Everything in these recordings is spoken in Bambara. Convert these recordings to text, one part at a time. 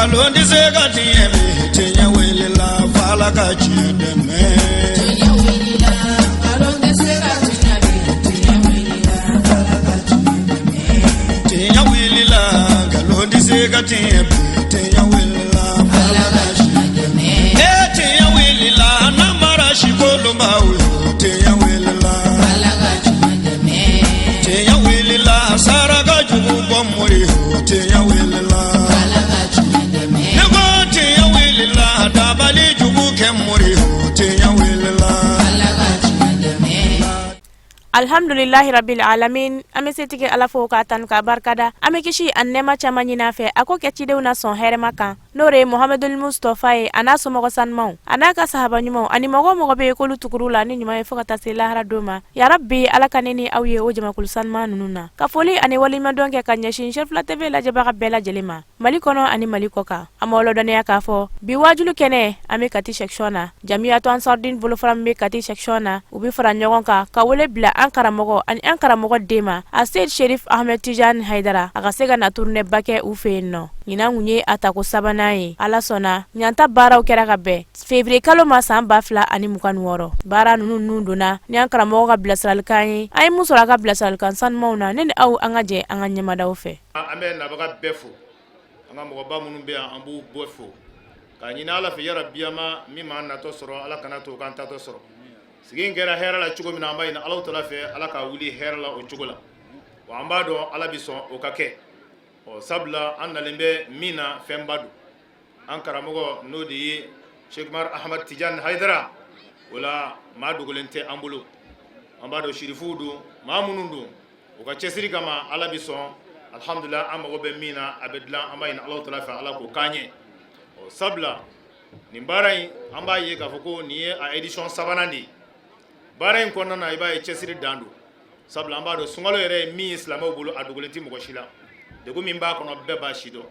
Nkalon tɛ se ka tiɲɛ bi, tiɲɛ wulila f'Ala ka tiɲɛ dɛmɛ. Tiɲɛ wulila, nkalon tɛ se ka tiɲɛ bi, tiɲɛ wulila, Ala ka tiɲɛ dɛmɛ. Tiɲɛ wulila, nkalon tɛ se ka tiɲɛ bi, tiɲɛ wulila Ala ka tiɲɛ dɛmɛ. E tiɲɛ wulila, namara si kolonbaw yo, tiɲɛ wulila. Ala ka tiɲɛ dɛmɛ. Tiɲɛ wulila, saraka jugu bɔ mori yo, tiɲɛ wulila. Ala ka tiɲɛ dɛmɛ. Ne ko tiɲɛ wulila, dabali jugu kɛ mori yo, tiɲɛ wulila. Ala ka tiɲɛ dɛmɛ. Alhamdulilahi rabil alamin. An bɛ setigi Ala fo k'a tanu k'a barikada. An bɛ kisi ani nɛɛma caman ɲini a fɛ, a k'o kɛ cidenw na sɔn hɛrɛma kan, n'o de ye Muhammadul Mustafa ye, a n'a somɔgɔ sanumanw, a n'a ka sahaba ɲumanw, ani mɔgɔ o mɔgɔ bɛ yen k'olu tugur'u la ni ɲuman ye fo ka taa se lahara don ma. Yarabi, Ala ka ne ni aw ye o jamakulu sanuman ninnu na. Ka foli ani waleɲumandɔn kɛ ka ɲɛsin Cherifla TV lajɛbaga bɛɛ lajɛlen ma, Mali kɔnɔ ani Mali kɔ kan. An b'aw ladɔnniya k'a fɔ bi waajulu kɛnɛ, an bɛ Kati section na. Jamiyatu Ansardine bolofara min bɛ Kati section na, u bɛ fara ɲɔgɔn kan ka wele bila an karamɔgɔ ani an karamɔgɔ den ma, a Seyid Sherif Ahmed Tijani Hayidara, a ka se ka na tournée ba kɛ u fɛ yen nɔ. Ɲinan kun ye a tako sabanan ye. Ala sɔnna, ɲanta baaraw kɛra ka bɛn février kalo ma san 2026. Baara ninnu nun donna ni an karamɔgɔ ka bilasiralikan ye. An ye mun sɔrɔ a ka bilasiralikan sanumanw na? Ne ni aw, an ka jɛ an ka ɲɛmadaw fɛ. An bɛ nabaga bɛɛ fo, an ka mɔgɔba minnu bɛ yan, an b'u bɛɛ fo k'a ɲini Ala fɛ, yarabiyama min m'an natɔ sɔrɔ, Ala kana to k'an tatɔ sɔrɔ. Sigi in kɛra hɛrɛ la cogo min na, an b'a ɲini Ala tala fɛ, Ala ka wuli hɛrɛ la o cogo la. Wa an b'a dɔn Ala bɛ sɔn o ka kɛ. Ɔ sabula an nalen bɛ min na, fɛnba don. An karamɔgɔ, n'o de ye Cheikh Umar Ahmad Tijani Hayidara, o la maa dogolen tɛ an bolo. An b'a dɔn sirifuw don, maa minnu don, u ka cɛsiri kama Ala bɛ sɔn. Alihamudulila, an mago bɛ min na, a bɛ dilan. An b'a ɲini Ala tala fɛ, Ala k'o k'an ye. Ɔ sabula nin baara in, an b'a ye k'a fɔ ko nin ye a édition sabanan de ye. Baara in kɔnɔna na, i b'a ye cɛsiri dan don, sabula an b'a dɔn sunkalo yɛrɛ ye min ye silamɛw bolo, a dogolen tɛ mɔgɔ si la. Degun min b'a kɔnɔ, bɛɛ b'a si dɔn.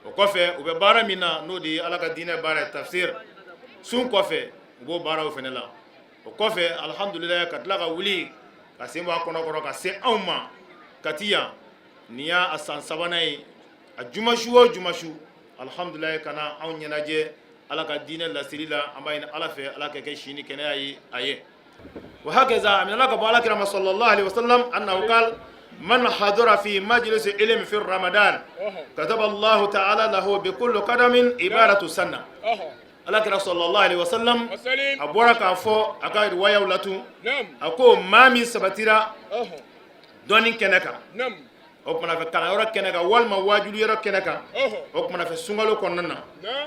O kɔfɛ, u bɛ baara min na, n'o de ye Ala ka diinɛ baara ye, tafsir, sun kɔfɛ, u b'o baaraw fana la. O kɔfɛ, alihamudulila, ka tila ka wuli ka sen bɔ a kɔnɔ kɔrɔ ka se anw ma Kati yan. Nin y'a a san sabanan ye, a jumasu o jumasu, alihamudulila, ka na anw ɲɛnajɛ Ala ka diinɛ laseli la. An b'a ɲini Ala fɛ, Ala ka kɛ si ni kɛnɛya ye a ye. Wa hakaza, a minɛla ka bɔ Ala kira ma sallallahu alaihi wasallam annahu qala man hadara fi majlis ilm fi ramadan kataba Allah ta'ala lahu bi kulli qadamin ibadatu sanna. Ala kira sallallahu alaihi wasallam a bɔra k'a fɔ a ka riwayaw la tun, a ko maa min sabatira dɔnni kɛnɛ kan, o kumana fɛ kalanyɔrɔ kɛnɛ kan walima wajulu yɔrɔ kɛnɛ kan, o kumana fɛ sunkalo kɔnɔna na,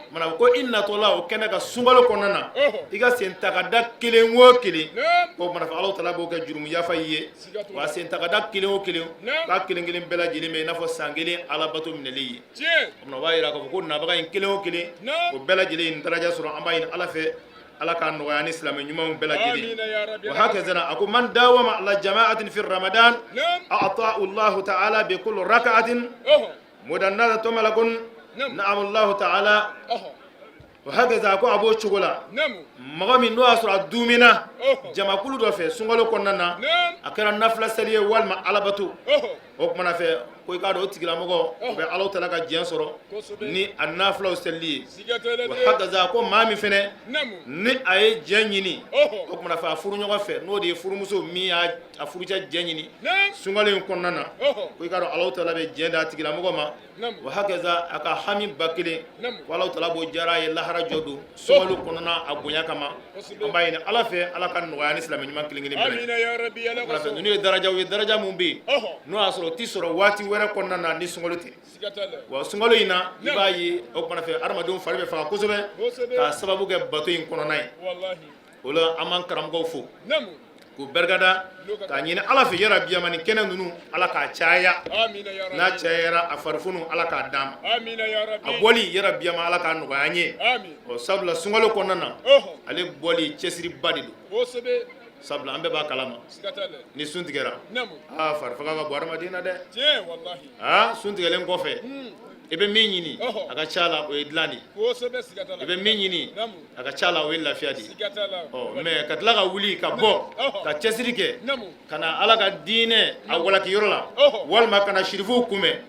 kumana ko i natɔla o kɛnɛ kan sunkalo kɔnɔna na, i ka sen tagada kelen o kelen, o kumana fɛ Alahu taala b'o kɛ jurumu yafa i ye. Wa sen tagada kelen o kelen, k'a kelen kelen bɛɛ lajɛlen bɛ i n'a fɔ san kelen alabato minɛli ye. O b'a jira k'a fɔ ko nabaga in kelen o kelen, o bɛɛ lajɛlen ye nin daraja sɔrɔ. An b'a ɲini Ala fɛ, Ala k'a nɔgɔya ni silamɛ ɲumanw bɛɛ lajɛlen. Wa hakaza, a ko man dawama ala jama'atin fi ramadan a'ta'u Allahu ta'ala bi kulli raka'atin mudannadatu malakun na'am Allahu ta'ala. Wa hakaza, a ko a b'o cogo la, mɔgɔ min n'o y'a sɔrɔ a dumina jamakulu dɔ fɛ sunkalo kɔnɔna na, a kɛra nafila seli ye walima alabato, o kumana fɛ ko i k'a dɔn o tigilamɔgɔ o bɛ Alahu taala ka diɲɛ sɔrɔ ni a nafilaw selili ye. Wa hakaza, ko maa min fɛnɛ ni a ye diɲɛ ɲini, o kumana fɛ a furuɲɔgɔn fɛ, n'o de ye furumuso min y'a a furucɛ diɲɛ ɲini sunkalo in kɔnɔna na, ko i k'a dɔn Alahu taala bɛ diɲɛ d'a tigilamɔgɔ ma. Wa hakaza, a ka hami 1000, ko Alahu taala b'o jara a ye lahara jɔ don sunkalo kɔnɔna a bonya kama. An b'a ɲini Ala fɛ, Ala ka nɔgɔya ni silamɛ ɲuman kelen kelen bɛɛ ye. Ninnu ye darajaw ye, daraja mun bɛ yen n'o y'a sɔrɔ o tɛ sɔrɔ waati wɛrɛ kɔnɔna na ni sunkalo tɛ. Wa sunkalo in na, i b'a ye o kumana fɛ adamadenw fari bɛ faga kosɛbɛ k'a sababu kɛ bato in kɔnɔna ye. O la, an b'an karamɔgɔw fo k'u barikada k'a ɲini Ala fɛ, yarabiyama nin kɛnɛ ninnu, Ala k'a caya. N'a cayara, a farifunu Ala k'a d'an ma, a bɔli, yarabiyama Ala k'a nɔgɔya an ye. Ɔ sabula sunkalo kɔnɔna na, ale bɔli cɛsiriba de don, sabula an bɛɛ b'a kalama ni sun tigɛra, aa, farifaga ka bon adamaden na dɛ. Aa, sun tigɛlen kɔfɛ, i bɛ min ɲini, a ka ca la o ye dilan de ye. I bɛ min ɲini, a ka ca la o ye lafiya de ye. Ɔ mais ka tila ka wuli ka bɔ ka cɛsiri kɛ ka na Ala ka diinɛ a walakiyɔrɔ la walima ka na sirifuw kunbɛn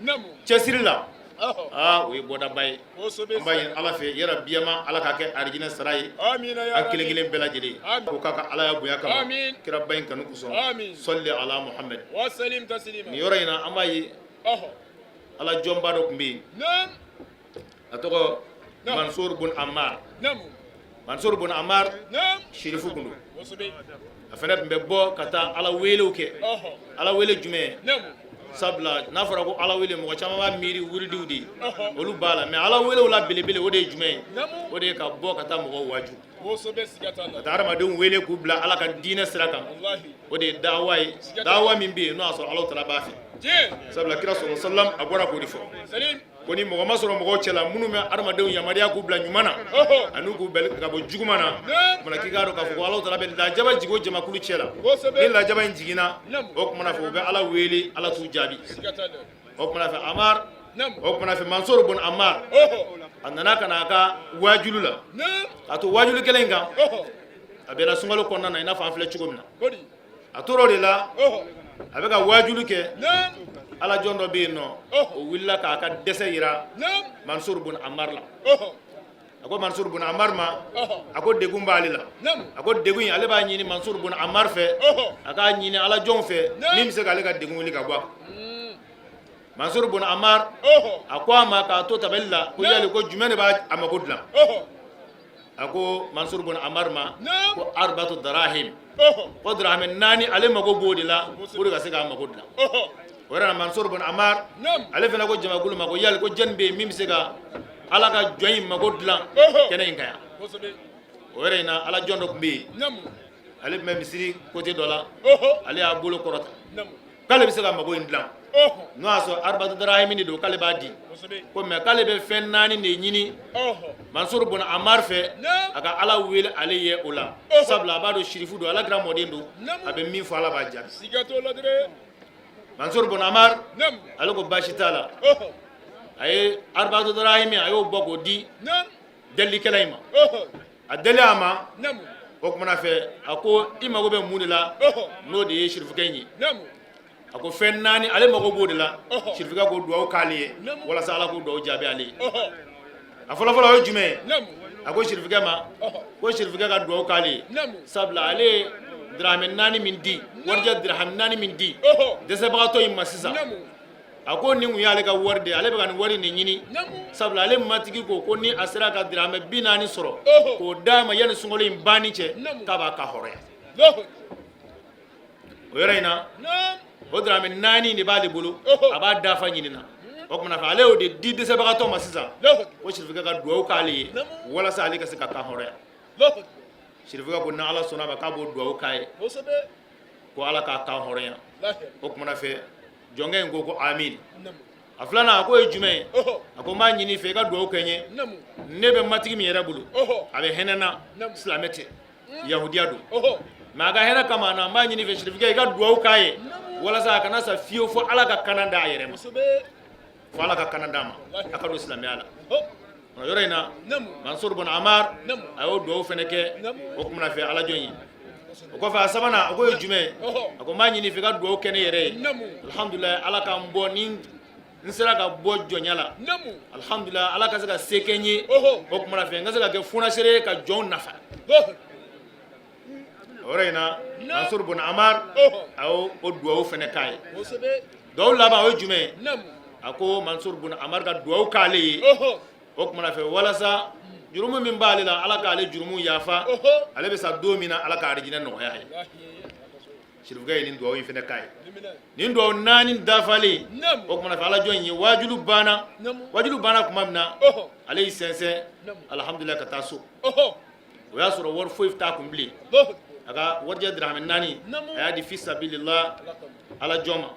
cɛsiri la. Aa, o ye bɔdaba ye. An b'a ɲini Ala fɛ yarabiyama, Ala k'a kɛ arijinɛ sara ye an kelen kelen bɛɛ lajɛlen ko k'a ka Ala ya bonya kama, kiraba in kanu kosɔn. Sɔli ala Muhamɛd. Nin yɔrɔ in na, an b'a ye Ala jɔnba dɔ tun bɛ yen, a tɔgɔ Mansur bun Amar. Mansur bun Amar, sirifu tun don. A fana tun bɛ bɔ ka taa Ala welew kɛ. Ala wele jumɛn? Sabula n'a fɔra ko Ala wele, mɔgɔ caman b'a miiri wuridiw de ye, olu b'a la. Mais Ala welew la belebele, o de ye jumɛn ye? O de ye ka bɔ ka taa mɔgɔw waaju, ka taa hadamadenw wele k'u bila Ala ka diinɛ sira kan. O de ye dawa ye, dawa min bɛ yen n'o y'a sɔrɔ Ala taala b'a fɛ. Sabula kira sɔrɔ salam a bɔra k'o de fɔ ko ni mɔgɔ ma sɔrɔ mɔgɔw cɛla minnu bɛ hadamadenw yamaruya k'u bila ɲuman na ani k'u bali ka bɔ juguman na, o k'i k'a dɔn k'a fɔ ko Ala taala bɛ lajaba jigin o jamakulu cɛ la. Ni lajaba in jiginna, o kumana fɛ u bɛ Ala wele, Ala t'u jaabi. O kumana fɛ Amar, o kumana fɛ Mansur bun Amar, a nana ka na a ka waajulu la. K'a to waajulu kelen in kan, a bɛnna sunkalo kɔnɔna na, i n'a fɔ an filɛ cogo min na. A tora o de la, a bɛ ka waajulu kɛ. Ala jɔn dɔ bɛ yen nɔ, o wulila k'a ka dɛsɛ yira Mansur bun Amar la. A ko Mansur bun Amar ma, a ko degun b'ale la. A ko degun in, ale b'a ɲini Mansur bun Amar fɛ, a k'a ɲini Ala jɔnw fɛ min bɛ se k'ale ka degun wuli ka bɔ a kan. Mansur bun Amar a ko a ma, k'a to tabali la, ko yali ko jumɛn de b'a a mako dilan? A ko Mansur bun Amar ma ko arbatu darahim, ko dirahami 4, ale mako b'o de la pour ka se k'a mako dilan. O yɛrɛ la, Mansur bun Amar ale fana ko jamakulu ma ko yali ko jɔni bɛ yen min bɛ se ka Ala ka jɔn in mako dilan kɛnɛ in kan yan? O yɛrɛ in na, Ala jɔn dɔ tun bɛ yen, ale tun bɛ misiri côté dɔ la. Ale y'a bolo kɔrɔta k'ale bɛ se ka mago in dilan, n'o y'a sɔrɔ arbatu darahimi de don, k'ale b'a di ko, mais k'ale bɛ fɛn 4 de ɲini Mansur bun Amar fɛ, a ka Ala wele ale ye o la, sabula a b'a dɔn sirifu don, Ala kira mɔden don, a bɛ min fɔ Ala b'a jaabi. Mansur bun Amar ale ko baasi t'a la. A ye arbatu darahimi, a y'o bɔ k'o di delilikɛla in ma. A deli a ma, o kumana fɛ a ko i mago bɛ mun de la? N'o de ye sirifukɛ in ye. A ko fɛn 4, ale mago b'o de la, sirifukɛ k'o dugawu k'ale ye walasa Ala k'o dugawu jaabi ale ye. A fɔlɔfɔlɔ, o ye jumɛn ye? A ko sirifukɛ ma ko sirifukɛ ka dugawu k'ale ye, sabula ale ye dirahami 4 min di, warijɛ dirahami 4 min di dɛsɛbagatɔ in ma sisan, a ko nin kun y'ale ka wari de ye. Ale bɛ ka nin wari nin ɲini, sabula ale matigi ko ko ni a sera ka diramɛ 40 sɔrɔ k'o d'a ma yanni sunkalo in banni cɛ, k'a b'a ka hɔrɔnya. O yɔrɔ in na, o diramɛ 4 de b'ale bolo, a b'a dafa ɲini na. O kumana fɛ ale y'o de di dɛsɛbagatɔ ma sisan, ko sirifukɛ ka dugawu k'ale ye walasa ale ka se ka kan hɔrɔnya. Sirifukɛ ko n'Ala sɔnna a ma, k'a b'o dugawu k'a ye, ko Ala k'a kan hɔrɔnya. O kumana fɛ jɔnkɛ in ko ko amin. A filanan, a ko ye jumɛn ye? A ko n b'a ɲini i fɛ, i ka dugawu kɛ n ye. Ne bɛ matigi min yɛrɛ bolo, a bɛ hinɛ n na, silamɛ tɛ, yahudiya don, mais a ka hinɛ kama na, n b'a ɲini i fɛ, sirifukɛ, i ka dugawu k'a ye walasa a kana sa fiyewu fo Ala ka kana d'a yɛrɛ ma, fo Ala ka kana d'a ma, a ka don silamɛya la. O yɔrɔ in na, Mansur bun Amar a y'o dugawu fana kɛ. O kumana fɛ Ala jɔn ye. O kɔfɛ, a sabanan, a ko ye jumɛn ye? A ko n b'a ɲini i fɛ, i ka dugawu kɛ ne yɛrɛ ye, alhamdulilayi, Ala ka n bɔ ni n sera ka bɔ jɔnya la, alhamdulilayi, Ala ka se ka se kɛ n ye. O kumana fɛ n ka se ka kɛ funasere ye ka jɔnw nafa. O yɔrɔ in na, Mansur bun Amar a y'o o dugawu fana k'a ye. Dugawu laban, o ye jumɛn ye? A ko Mansur bun Amar ka dugawu k'ale ye, o kumana fɛ walasa jurumu min b'ale la, Ala k'ale jurumu yafa, ale bɛ sa don min na, Ala ka arijinɛ nɔgɔya ye. Sirifukɛ ye nin dugawu in fana k'a ye. Nin dugawu 4 dafalen, o kumana fɛ Ala jɔn in ye waajulu banna. Waajulu banna tuma min na, ale y'i sɛnsɛn, alhamdulilayi, ka taa so. O y'a sɔrɔ wari foyi t'a kun bilen. A ka warijɛ dirahami 4, a y'a di fi sabilillah Ala jɔn ma.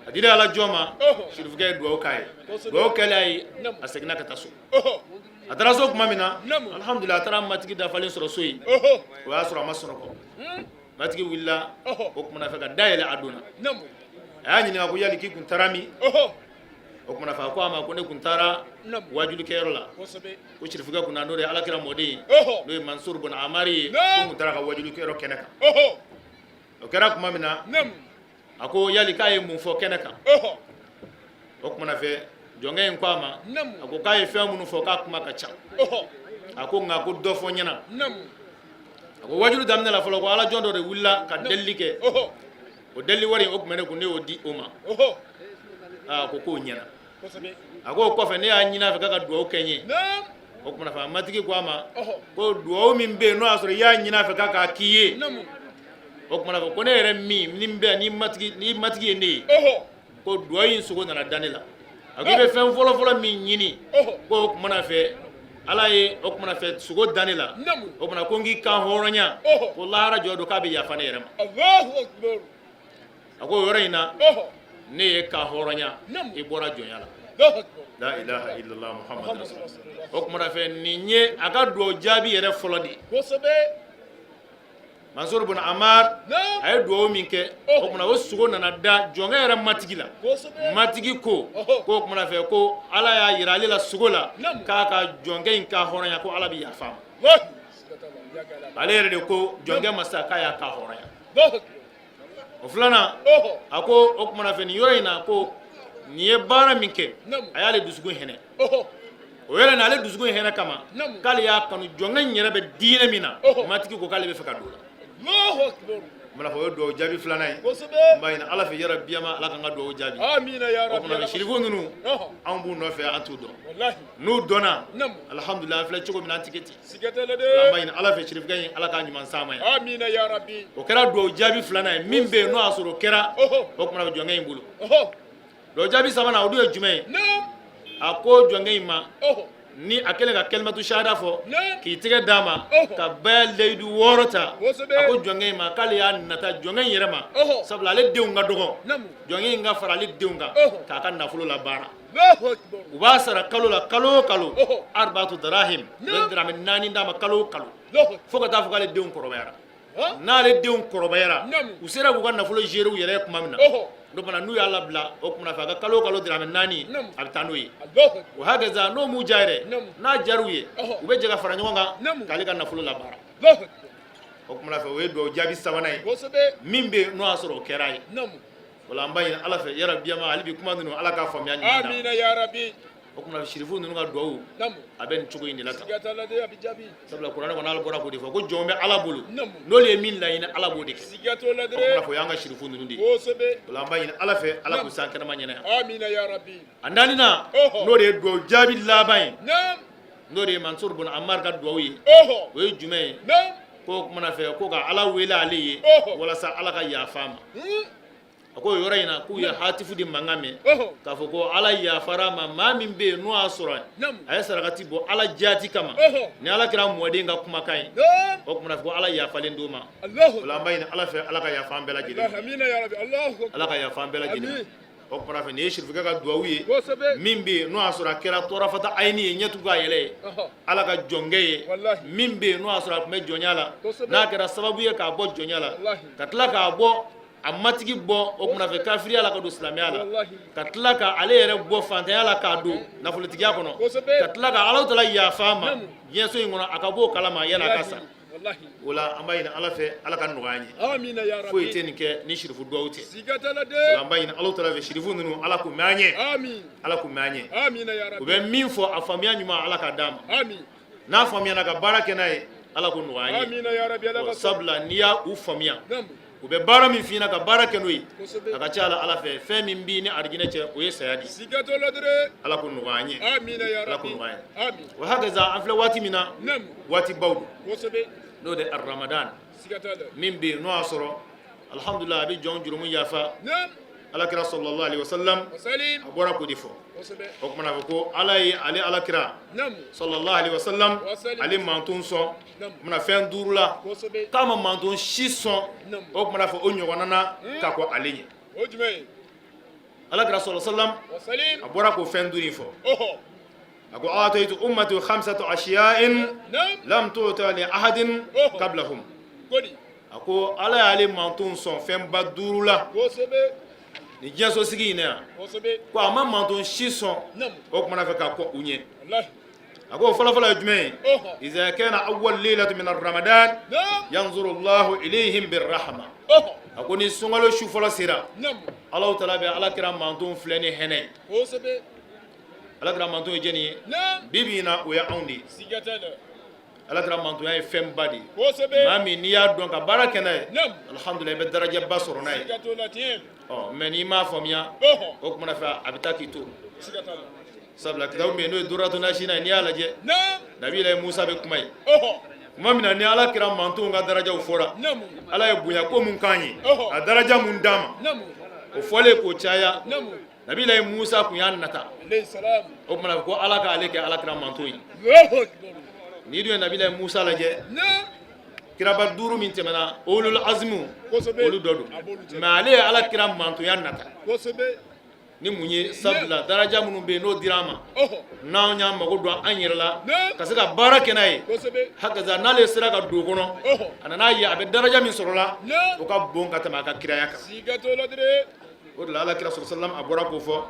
A dira Ala jɔn ma, sirifukɛ ye dugawu k'a ye. Dugawu kɛlen a ye, a seginna ka taa so. A taara so tuma min na, alhamdulilah, a taara matigi dafalen sɔrɔ so yen. O y'a sɔrɔ a ma sunɔgɔ. Matigi wulila, o kumana fɛ ka da yɛlɛ, a donna. A y'a ɲininka ko yali k'i kun taara min? O kumana fɛ a ko a ma ko ne kun taara wajulikɛyɔrɔ la, ko sirifukɛ kun na, n'o de ye Ala kira mɔden ye, n'o ye Mansur bun Amari ye, ko n kun taara ka wajulikɛyɔrɔ kɛnɛ kan. O kɛra tuma min na, a ko yali k'a ye mun fɔ kɛnɛ kan? O kumana fɛ Jɔnkɛ in ko a ma, a ko k'a ye fɛn minnu fɔ, k'a kuma ka ca. A ko nka ko dɔ fɔ n ɲɛna. A ko wajulu daminɛ la fɔlɔ, ko ala jɔn dɔ de wulila ka delili kɛ, o delili wari o tun bɛ ne kun, ne y'o di o ma. Aa, ko k'o ɲɛna. A ko o kɔfɛ, ne y'a ɲini a fɛ k'a ka dugawu kɛ n ye. O tuma fɛ, a matigi ko a ma ko dugawu min bɛ yen, n'o y'a sɔrɔ i y'a ɲini a fɛ k'a k'a k'i ye, o tuma fɛ, ko ne yɛrɛ min ni bɛ ni matigi ni matigi ye ne ye, ko dugawu in sogo nana da ne la. A ko i bɛ fɛn fɔlɔfɔlɔ min ɲini, ko o tuma fɛ, ala ye o tuma fɛ sogo da ne la, o tuma ko n k'i kan hɔrɔnya, ko lahara jɔ don, k'a bɛ yafa ne yɛrɛ ma. A ko o yɔrɔ in na, ne ye kan hɔrɔnya, i bɔra jɔnya la. La ilaha illallah Muhammadu rasulullah. O tuma fɛ, nin ye a ka dugawu jaabi yɛrɛ fɔlɔ de ye. Mansur bun Amar, a ye dugawu min kɛ, o tuma o sogo nana da jɔnkɛ yɛrɛ matigi la. Matigi ko o tuma fɛ ko ala y'a yira ale la sogo la k'a ka jɔnkɛ in kan hɔrɔnya, ko ala bɛ yafa a ma. Ale yɛrɛ de ko jɔnkɛ ma sa k'a y'a kan hɔrɔnya. O filanan, a ko o tuma fɛ, nin yɔrɔ in na, ko nin ye baara min kɛ, a y'ale dusukun hinɛ. O yɛrɛ na, ale dusukun hinɛ kama, k'ale y'a kanu jɔnkɛ in yɛrɛ bɛ diinɛ min na, matigi ko k'ale bɛ fɛ ka don o la. N fɔ o ye dugawu jaabi filanan ye. N b'a ɲini ala fɛ, yarabiyama, ala k'an ka dugawu jaabi. O tuma sirifu ninnu, anw b'u nɔfɛ, an t'u dɔn. N'u dɔnna, alihamudulila. An filɛ cogo min na, an tɛ kɛ ten. An b'a ɲini ala fɛ, sirifukɛ in, ala k'a ɲuman s'an ma yan. O kɛra dugawu jaabi filanan ye min bɛ yen, n'o y'a sɔrɔ o kɛra o tuma jɔnkɛ in bolo. Dugawu jaabi sabanan, o dun ye jumɛn ye? A ko jɔnkɛ in ma, ni a kɛlen ka kalimatu shahada fɔ, k'i tɛgɛ d'a ma ka baya layidu 6 ta, a ko jɔnkɛ in ma k'ale y'a nata jɔnkɛ in yɛrɛ ma, sabula ale denw ka dɔgɔ, jɔnkɛ in ka fara ale denw kan k'a ka nafolo labaara. U b'a sara kalo la, kalo o kalo, arbatu darahim, u bɛ diramɛ 4 d'a ma kalo o kalo, fo ka taa fɔ k'ale denw kɔrɔbayara. N'ale denw kɔrɔbayara, u sera k'u ka nafolo gérer u yɛrɛ ye tuma min na, o tuma n'u y'a labila, o tuma fɛ, a ka kalo o kalo diramɛ 4, a bɛ taa n'o ye. O hakaza, n'o m'u diya yɛrɛ, n'a diyar'u ye, u bɛ jɛ ka fara ɲɔgɔn kan k'ale ka nafolo labaara. O tuma fɛ, o ye dugawu jaabi sabanan ye min bɛ yen, n'o y'a sɔrɔ o kɛra ye. O la, an b'a ɲini ala fɛ, yarabiyama, hali bi kuma ninnu, ala k'a faamuya ɲuman d'an ma. O tuma sirifu ninnu ka dugawu, a bɛ nin cogo in de la tan, sabula kuranɛ kɔnɔ, ala bɔra k'o de fɔ ko jɔn bɛ ala bolo, n'olu ye min laɲini, ala b'o de kɛ. O tuma fɔ o y'an ka sirifu ninnu de ye. O la, an b'a ɲini ala fɛ, ala k'u san kɛnɛma ɲɛna yan. A naaninan, n'o de ye dugawu jaabi laban ye, n'o de ye Mansur bun Amar ka dugawu ye, o ye jumɛn ye? Ko o kumana fɛ, ko ka ala wele ale ye walasa ala ka yafa a ma. A ko o yɔrɔ in na, k'u ye hatifu de mankan mɛn k'a fɔ ko ala yafara a ma. Maa min bɛ yen, n'o y'a sɔrɔ a ye sarakati bɔ ala jaati kama, ni ala kira mɔden ka kumakan ye, o kumana fɛ, ko ala yafalen d'o ma. O la, an b'a ɲini ala fɛ, ala ka yafa an bɛɛ lajɛlen ma, ala ka yafa an bɛɛ lajɛlen ma. O kumana fɛ, nin ye sirifukɛ ka dugawu ye min bɛ yen, n'o y'a sɔrɔ a kɛra tɔrɔfata ayini ye, ɲɛtugu k'a yɛlɛ ye, ala ka jɔnkɛ ye min bɛ yen, n'o y'a sɔrɔ a tun bɛ jɔnya la, n'a kɛra sababu ye k'a bɔ jɔnya la, ka tila k'a bɔ a matigi bɔ o kumana fɛ kafiriya la ka don silamɛya la, ka tila ka ale yɛrɛ bɔ fantanya la k'a don nafolotigiya kɔnɔ, ka tila ka Alahu taala yafa a ma diɲɛso in kɔnɔ, a ka bɔ o kalama yanni a ka sa. O la, an b'a ɲini ala fɛ, ala ka nɔgɔya an ye. Foyi tɛ nin kɛ ni sirifu dugawu tɛ. O la, an b'a ɲini Alahu taala fɛ, sirifu ninnu, ala k'u mɛn an ɲɛ, ala k'u mɛn an ɲɛ. U bɛ min fɔ, a faamuya ɲuman, ala k'a d'an ma. N'a faamuyana ka baara kɛ n'a ye, ala k'o nɔgɔya an ye. Sabula n'i y'a u faamuya, u bɛ baara min f'i ɲɛna ka baara kɛ n'o ye, a ka ca ala fɛ, fɛn min b'i ni arijinɛ cɛ, o ye saya de ye. Ala k'o nɔgɔya an ye, ala k'o nɔgɔya an ye. O hakaza, an filɛ waati min na, waati baw don, n'o de ramadan min bɛ yen, n'o y'a sɔrɔ alhamdulillah, a bɛ jɔn jurumu yafa. Alakira sallallahu alaihi wasallam, a bɔra k'o de fɔ. O kumana fɔ ko ala ye ale alakira sallallahu alaihi wasallam, ale manton sɔn kumana fɛn duuru la, k'a ma manton si sɔn o kumana fɔ o ɲɔgɔnna na ka kɔn ale ɲɛ. Alakira sallallahu alaihi wasallam, a bɔra k'o fɛn duuru in fɔ. A ko ataitu ummati khamsatu ashiya'in lam tu'ta li ahadin qablahum. A ko ala y'ale manton sɔn fɛnba duuru la ni diɲɛso sigi in na yan, ko a ma manton si sɔn o kumana fɛ ka kɔn u ɲɛ. A ko fɔlɔfɔlɔ ye jumɛn ye? Iza kana awwal laylatu min ramadan, yanzuru Allahu ilayhim birrahma. A ko ni sunkalo su fɔlɔ sera, Alahu taala bɛ ala kira manton filɛ ni hɛnɛ ye. Ala kira manton ye jɛni ye? Bi bi in na, o ye anw de ye. Ala kira mantonya ye fɛnba de ye. Maa min n'i y'a dɔn ka baara kɛ n'a ye, alhamdulilayi, i bɛ darajaba sɔrɔ n'a ye. Ɔ mɛ n'i m'a faamuya, o kumana fɛ a bɛ taa k'i to. Sabula kitabu min n'o ye Duratu Nasina ye, n'i y'a lajɛ, Nabilayi Musa bɛ kuma ye tuma min na ni Ala kira mantonw ka darajaw fɔra, Ala ye bonya ko mun k'an ye, a daraja mun d'an ma, o fɔlen k'o caya, Nabilayi Musa kun y'a nata o kumana ko Ala k'ale kɛ Ala kira manton ye. N'i dun ye Nabilayi Musa lajɛ, kiraba duuru min tɛmɛna, ulul azmu, olu dɔ don, mɛ ale ye Ala kira mantonya nata ni mun ye? Sabula daraja minnu bɛ yen n'o dira an ma, n'anw y'an mago don an yɛrɛ la ka se ka baara kɛ n'a ye, hakaza n'ale sera ka don o kɔnɔ, a nan'a ye a bɛ daraja min sɔrɔ la, o ka bon ka tɛmɛ a ka kiraya kan. O de la Ala kira sɔrɔ a bɔra k'o fɔ,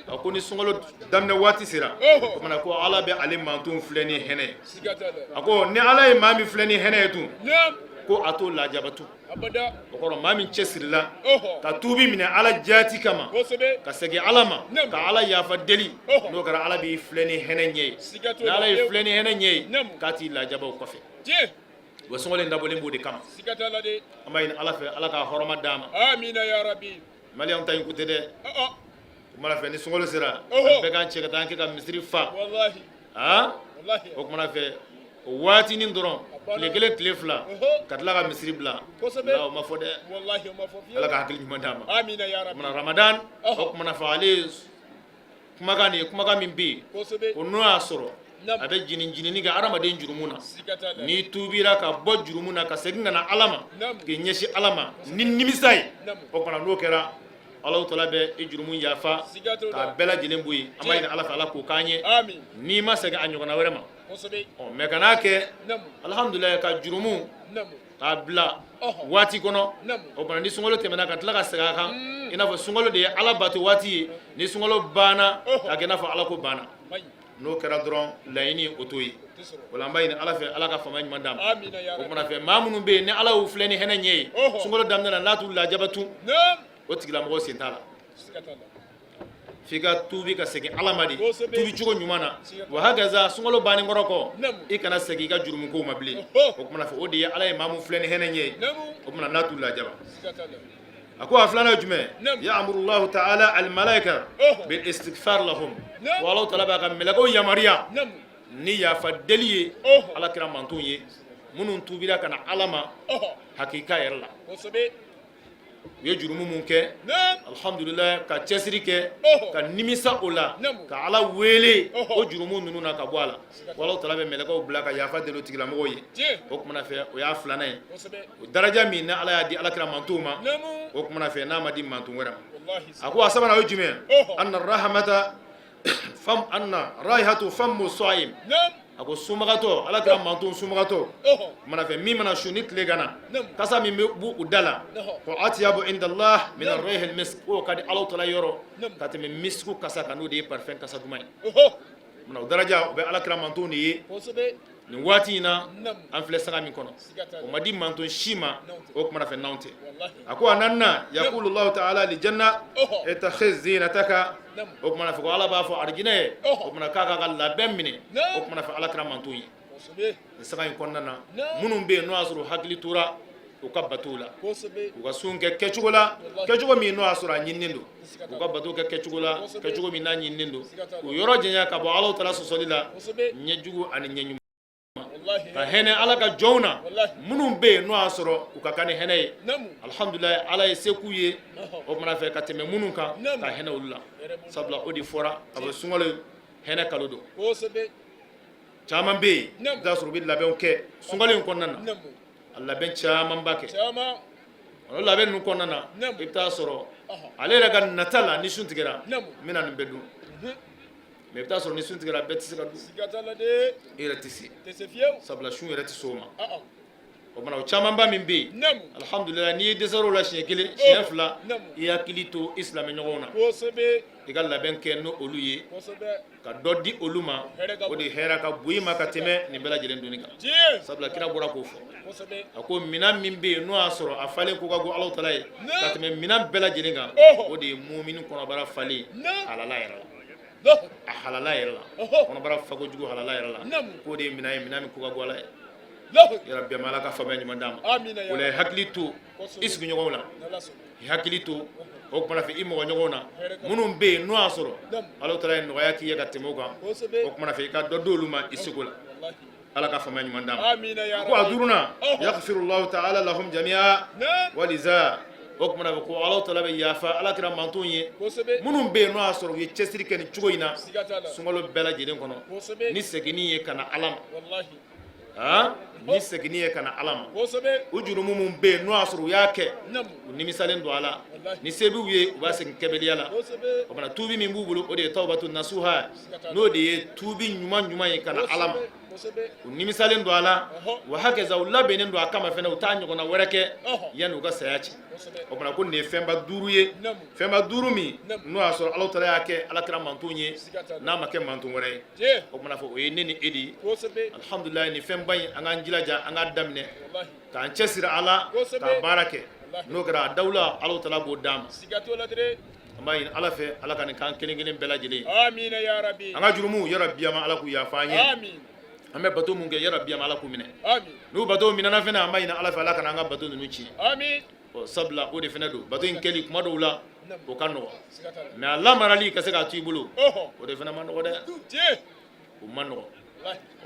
a ko ni sunkalo daminɛ waati sera, o kumana ko Ala bɛ ale manton filɛ ni hɛnɛ ye. A ko ni Ala ye maa min filɛ ni hɛnɛ ye tun, ko a t'o lajaba tun. O kɔrɔ, maa min cɛsirila ka tuubi minɛ Ala jaati kama, ka segin Ala ma, ka Ala yafa deli, n'o kɛra, Ala b'i filɛ ni hɛnɛ ɲɛ ye. Ni Ala y'i filɛ ni hɛnɛ ɲɛ ye, k'a t'i lajaba o kɔfɛ. Wa sunkalo in dabɔlen b'o de kama. An b'a ɲini Ala fɛ, Ala ka hɔrɔma d'an ma. Maliyɛnw ta in ko tɛ dɛ. O kumana fɛ ni sunkalo sera, bɛɛ k'an cɛ ka taa an kɛ ka misiri fa. Aa, o kumana fɛ o waatinin dɔrɔn, tile kelen, tile fila, ka tila ka misiri bila, o ma fɔ dɛ. Ala ka hakili ɲuman d'an ma. O kumana Ramadan, o kumana fɛ ale ye kumakan de ye, kumakan min bɛ yen ko n'o y'a sɔrɔ a bɛ jini jinini kɛ hadamaden jurumu na, n'i tuubira ka bɔ jurumu na ka segin ka na Ala ma, k'i ɲɛsin Ala ma ni nimisa ye, o kumana n'o kɛra, Alahu taala bɛ i jurumu yafa k'a bɛɛ lajɛlen bɔ yen. An b'a ɲini Ala fɛ, Ala k'o k'an ye n'i ma segin a ɲɔgɔnna wɛrɛ ma. Ɔ mɛ kan'a kɛ, alhamdulilayi, ka jurumu k'a bila waati kɔnɔ, o kumana ni sunkalo tɛmɛna ka tila ka segin a kan, i n'a fɔ sunkalo de ye Ala bato waati ye, ni sunkalo banna ka kɛ i n'a fɔ Ala ko banna, n'o kɛra dɔrɔn, laɲini o t'o ye. O la an b'a ɲini Ala fɛ, Ala ka faamuya ɲuman d'an ma. O kumana fɛ maa minnu bɛ yen ni Ala y'u filɛ ni hɛnɛ ɲɛ ye sunkalo daminɛ na, n'a t'u lajaba tun, o tigilamɔgɔ sen t'a la. F'i ka tuubi ka segin Ala ma de, tuubi cogo ɲuman na. Wa hakaza sunkalo bannen kɔrɔ kɔ, i kana segin i ka jurumu kow ma bilen. O kumana fɛ o de ye Ala ye maa min filɛ ni hɛnɛ ɲɛ ye, o kumana n'a t'u lajaba. A ko a filanan ye jumɛn? Ya'murullahu ta'ala al-malaika bil istighfar lahum. Wa Alahu taala b'a ka mɛlɛkɛw yamaruya ni yafa deli ye Ala kira mantonw ye minnu tuubira ka na Ala ma hakika yɛrɛ la. U ye jurumu mun kɛ, alhamdulillah, ka cɛsiri kɛ ka nimisa o la, ka Ala wele o jurumu ninnu na ka bɔ a la, Alahu taala bɛ mɛlɛkɛw bila ka yafa deli o tigilamɔgɔw ye. O kumana fɛ o y'a filanan ye. O daraja min ni Ala y'a di Ala kira mantonw ma, o kumana fɛ n'a ma di manton wɛrɛ ma. A ko a sabanan o ye jumɛn? Anna rahamata fam anna raihatu famu sa'im. A ko sunbagatɔ, Ala kira manton sunbagatɔ mana fɛ min mana sun ni tile ganna, kasa min bɛ b'u u da la, ko atyabu indallah min ar-rihil misk, k'o ka di Alahu taala yɔrɔ ka tɛmɛ misiku kasa kan, n'o de ye parfum kasa duman ye. Munna o daraja o bɛ Ala kira mantonw de ye nin waati in na an filɛ saga min kɔnɔ, o ma di manton si ma o kumana fɛ n'anw tɛ. A ko a naaninan, yaqulu Allahu ta'ala li janna ittakhiz zinataka. O kumana fɛ ko Ala b'a fɔ arijinɛ ye, o kumana k'a k'a ka labɛn minɛ, o kumana fɛ Ala kira manton ye nin saga in kɔnɔna na, minnu bɛ yen n'o y'a sɔrɔ u hakili tora u ka batow la, u ka sun kɛ kɛcogo la, kɛcogo min n'o y'a sɔrɔ a ɲininen don, u ka bato kɛ kɛcogo la, kɛcogo min n'a ɲininen don, k'u yɔrɔ janya ka bɔ Alahu taala sɔsɔli la, ɲɛjugu ani ɲɛɲuman, ka hɛnɛ Ala ka jɔnw na minnu bɛ yen n'o y'a sɔrɔ u ka kan ni hɛnɛ ye. Alihamdulilayi, Ala ye se k'u ye, o kumana fɛ ka tɛmɛ minnu kan, ka hɛnɛ olu la. Sabula o de fɔra a bɛ sunkalo hɛnɛ kalo don. Caman bɛ yen, i bɛ t'a sɔrɔ u bɛ labɛnw kɛ sunkalo in kɔnɔna na, a labɛn camanba kɛ. O labɛn ninnu kɔnɔna na, i bɛ t'a sɔrɔ ale yɛrɛ ka nata la, ni sun tigɛra, n bɛna nin bɛɛ dun. Mais i bɛ t'a sɔrɔ ni sun tigɛra, bɛɛ tɛ se ka dun, i yɛrɛ tɛ se, sabula sun yɛrɛ tɛ se o ma. O kumana o camanba min bɛ yen, alihamdulilayi, n'i ye dɛsɛr'o la siɲɛ kelen, siɲɛ fila, i hakili to i silamɛ ɲɔgɔnw na, i ka labɛn kɛ n'o olu ye, ka dɔ di olu ma, o de hɛrɛ ka bon i ma ka tɛmɛ nin bɛɛ lajɛlen dunni kan. Sabula kira bɔra k'o fɔ, a ko minɛn min bɛ yen n'o y'a sɔrɔ a falen ko ka go Alahu taala ye ka tɛmɛ minɛn bɛɛ lajɛlen kan, o de ye mumini kɔnɔbara falen halala yɛrɛ la. A halala yɛrɛ la, kɔnɔbara fakojugu halala yɛrɛ la, k'o de ye minan ye, minan min ko ka go Ala ye. Yarabi Ala ka faamuya ɲuman d'an ma. O la i hakili to i sigiɲɔgɔnw la, i hakili to o kumana fɛ i mɔgɔ ɲɔgɔnw na minnu bɛ yen n'o y'a sɔrɔ Ala taala ye nɔgɔya k'i ye ka tɛmɛ o kan, o kumana fɛ i ka dɔ d'olu ma i seko la. Ala ka faamuya ɲuman d'an ma. Ko a duurunan, yaghfirullahu ta'ala lahum jami'a waliza, o kumana fɛ ko Ala taala bɛ yafa Ala kira mantonw ye minnu bɛ yen n'o y'a sɔrɔ u ye cɛsiri kɛ nin cogo in na sunkalo bɛɛ lajɛlen kɔnɔ, ni seginni ye ka na Ala ma, aa ni seginni ye ka na Ala ma, u jurumu minnu bɛ yen n'o y'a sɔrɔ u y'a kɛ, u nimisalen don a la, ni se b'u ye u b'a segin kɛbaliya la. O fana tuubi min b'u bolo, o de ye tawbatu nasuha, n'o de ye tuubi ɲuman ɲuman ye ka na Ala ma. U nimisalen don a la, wa hakaza, u labɛnnen don a kama fana, u t'a ɲɔgɔnna wɛrɛ kɛ yanni u ka saya cɛ. O fana ko nin ye fɛnba duuru ye, fɛnba duuru min n'o y'a sɔrɔ Ala taala y'a kɛ Ala kira manton ye, n'a ma kɛ manton wɛrɛ ye. O kumana fɔ o ye ne ni e de ye. Alhamdulilayi, nin fɛnba in, an k'an jilaja, an k'a daminɛ k'an cɛsiri a la ka baara kɛ. N'o kɛra, a dawula Ala taala b'o d'an ma. An b'a ɲini Ala fɛ, Ala ka nin k'an kelen kelen bɛɛ lajɛlen. An ka jurumu, yarabi Ala k'u yafa an ye. An bɛ bato mun kɛ, yarabi Ala k'u minɛ. N'u bato minɛna fana, an b'a ɲini Ala fɛ, Ala kana an ka bato ninnu tiɲɛ. Ɔ sabula o de fana don, bato in kɛli kuma dɔw la o ka nɔgɔ, mais a lamarali ka se k'a to i bolo, o de fana ma nɔgɔ dɛ, o ma nɔgɔ.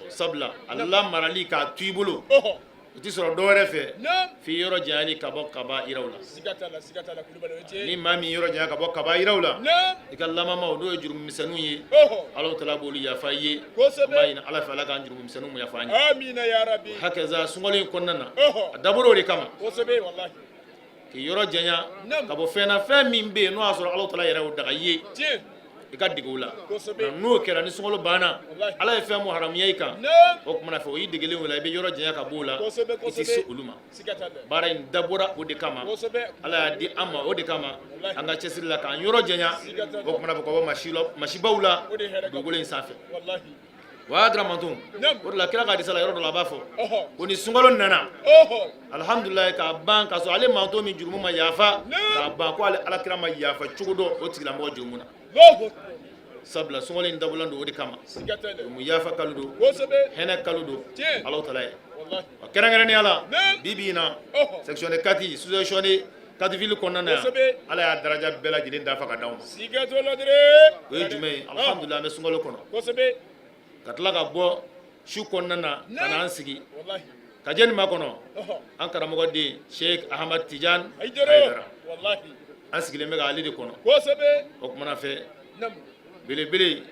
Sabula a lamarali k'a to i bolo, o tɛ sɔrɔ dɔ wɛrɛ fɛ f'i yɔrɔ janyali ka bɔ kabayiraw la. Ni maa min yɔrɔ janya ka bɔ kabayiraw la, i ka lamamaw, n'o ye jurumisɛnninw ye, Ala taala b'olu yafa i ye. An b'a ɲini Ala fɛ, Ala k'an jurumisɛnninw yafa an ye. Hakaza, sunkalo in kɔnɔna na, a dabɔra o de kama, k'i yɔrɔ janya ka bɔ fɛn na, fɛn min bɛ yen n'o y'a sɔrɔ Ala taala yɛrɛ y'o daga i ye, i ka dege o la. N'o kɛra, ni sunkalo banna, Ala ye fɛn mun haramuya i kan, o kumana fɛ o y'i degelen o la, i bɛ yɔrɔ janya ka b'o la, i tɛ se olu ma. Baara in dabɔra o de kama, Ala y'a di an ma o de kama, an ka cɛsiri la k'an yɔrɔ janya o kumana fɛ ka bɔ masibaw la dugukolo in sanfɛ. Wa kira manton, o de la kira ka hadisa la, yɔrɔ dɔ la, a b'a fɔ ko ni sunkalo nana, alhamdulilayi, k'a ban k'a sɔrɔ ale manton min jurumu ma yafa k'a ban, ko ale Ala kira ma yafa cogo dɔn o tigilamɔgɔ jurumu na. Sabula sunkalo in dabɔlen don o de kama, jurumu yafa kalo don, hɛnɛ kalo don Ala taala ye. Wa kɛrɛnkɛrɛnnenya la, bi bi in na, section de Kati, sous-section de Kati ville kɔnɔna na yan, Ala y'a daraja bɛɛ lajɛlen dafa ka d'anw ma. O ye jumɛn ye? Alhamdulilayi, an bɛ sunkalo kɔnɔ, ka tila ka bɔ su kɔnɔna na ka na an sigi ka jɛni makɔnɔ an karamɔgɔ den Sheikh Ahmad Tijan Hayidara. An sigilen bɛ k'ale de kɔnɔ. O kumana fɛ, belebele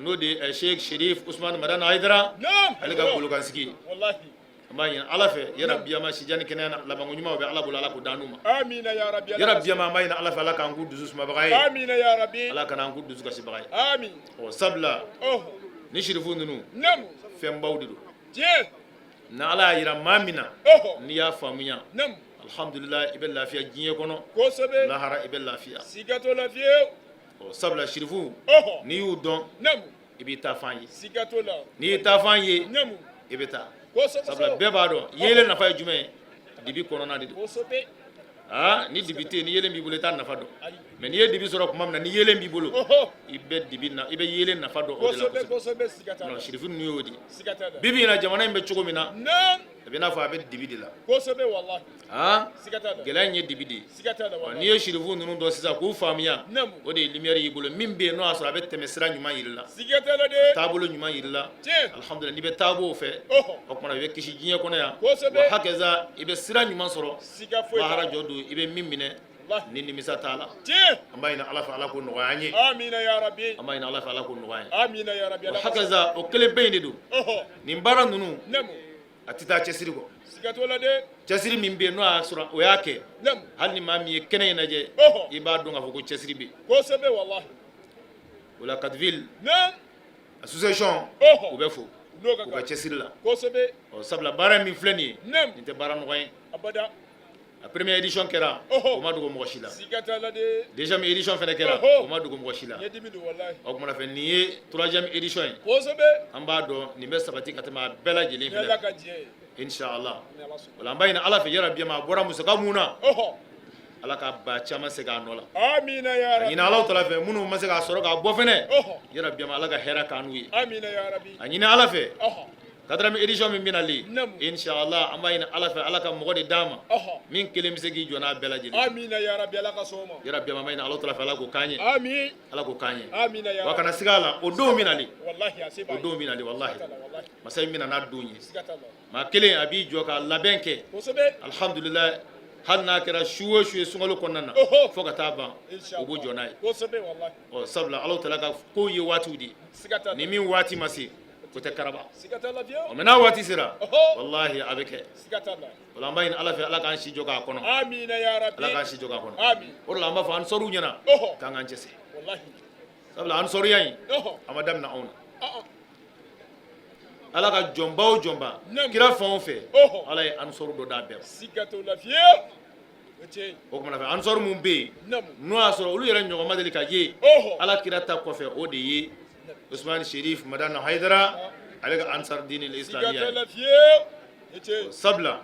n'o de ye Sheikh Sherif Usman Madani Hayidara, ale ka golokansigi, an b'a ɲini Ala fɛ, yarabi ma si jan ni kɛnɛya na labanko ɲuman bɛ Ala bolo, Ala k'o d'an ma. Yarabi an b'a ɲini Ala fɛ, Ala k'an k'u dusu sumabaga ye, Ala kana an k'u dusu kasibaga ye. Ɔ sabula ni sirifu ninnu, fɛnbaw de don. Ni Ala y'a jira maa min na, n'i y'a faamuya, alhamdulillah, i bɛ lafiya diɲɛ kɔnɔ, lahara i bɛ lafiya. Ɔ sabula sirifu, n'i y'u dɔn, i b'i taafan ye. N'i y'i taafan ye, i bɛ taa. Sabula bɛɛ b'a dɔn yeelen nafa ye jumɛn ye, dibi kɔnɔna de don. Aa, ni dibi tɛ yen, ni yeelen b'i bolo, i t'a nafa dɔn. Mais n'i ye dibi sɔrɔ tuma min na, ni yeelen b'i bolo, i bɛ dibi na, i bɛ yeelen nafa dɔn o de la kosɛbɛ. Sirifu ninnu y'o de ye. Bi bi in na, jamana in bɛ cogo min na, a bɛ n'a fɔ a bɛ dibi de la. Gɛlɛya in ye dibi de ye. N'i ye sirifu ninnu dɔn sisan k'u faamuya, o de ye lumière y'i bolo min bɛ yen n'o y'a sɔrɔ a bɛ tɛmɛ sira ɲuman yir'i la, taabolo ɲuman yir'i la. Alhamdulillah, n'i bɛ taabolo fɛ, o tuma i bɛ kisi diɲɛ kɔnɔ yan, wa hakaza, i bɛ sira ɲuman sɔrɔ lahara jɔ don, i bɛ min minɛ ni nimisa t'a la. An b'a ɲini Ala fɛ, Ala k'o nɔgɔya an ye. An b'a ɲini Ala fɛ, Ala k'o nɔgɔya an ye. Wa hakaza, o kelen bɛ yen de don. Nin baara ninnu, a tɛ taa cɛsiri kɔ. Cɛsiri min bɛ yen n'o y'a sɔrɔ o y'a kɛ, hali ni maa min ye kɛnɛ in lajɛ, i b'a dɔn k'a fɔ ko cɛsiri bɛ yen. O la, Kati ville association, u bɛ fo u ka cɛsiri la. Ɔ sabula baara min filɛ nin ye, nin tɛ baara nɔgɔ ye. A première édition kɛra, o ma dogo mɔgɔ si la. Deuxième édition fana kɛra, o ma dogo mɔgɔ si la. O kumana fɛ, nin ye troisième édition ye. An b'a dɔn nin bɛ sabati ka tɛmɛ a bɛɛ lajɛlen fana, inshallah. O la, an b'a ɲini Ala fɛ, yarabi, a bɔra musaka mun na, Ala ka ba caman segin a nɔ la. Amina ya A rabi. ɲini Alahu taala fɛ minnu ma se k'a sɔrɔ k'a bɔ fɛnɛ, yarabi Ala ka hɛrɛ k'an n'u ye. Amina ya rabi. A ɲini Ala fɛ, quatrième édition min bɛna le, Naamu. inshallah an b'a ɲini Ala fɛ, Ala ka mɔgɔ de d'an ma min kelen bɛ se k'i jɔ n'a bɛɛ lajɛlen. Amina ya rabi, Ala ka sɔn o ma. Yarabi an b'a ɲini Alahu taala fɛ, Ala k'o k'an ye. Amin. Ala k'o k'an ye. Amina ya Wa rabi. kana siga a la, o don bɛna le. Wallahi a se b'a O ye. don bɛna le, wallahi. Siga t'a la, wallahi. Masa in bɛna n'a don ye. Siga t'a la. Maa kelen a b'i jɔ ka labɛn kɛ. Alhamdulillah, hali n'a kɛra su o su ye sunkalo kɔnɔna na, fo ka taa ban, o b'o jɔ n'a ye. Kosɛbɛ, wallahi. Ɔ sabula Alahu taala ka kow ye waatiw de ye. Siga t'a la. Ni min waati ma se, o tɛ karaba. Siga t'a la fiyewu. Ɔ mais n'a waati sera, wallahi a bɛ kɛ. Siga t'a la. O la an b'a ɲini Ala fɛ, Ala k'an si jɔ k'a kɔnɔ. Amina ya rabi. Ala k'an si jɔ k'a kɔnɔ. Amin. O de la an b'a fɔ ansɔriw ɲɛna k'an k'an cɛsiri. Wallahi. Sabula ansɔriya in, a ma daminɛ anw na. Ala ka jɔnba o jɔnba, kira fan o fɛ, Ala ye ansɔru dɔ d'a bɛɛ ma. Siga t'o la fiyewu. O tiɲɛ ye. O kumana fɛ ansɔru mun bɛ yen, n'o y'a sɔrɔ olu yɛrɛ ɲɔgɔn ma deli ka ye Ala kira ta kɔfɛ, o de ye Usman Sherif Madani Hayidara, ale ka ansar dini Siga islamiya t'a ye. la fiyewu. O tiɲɛ ye. Sabula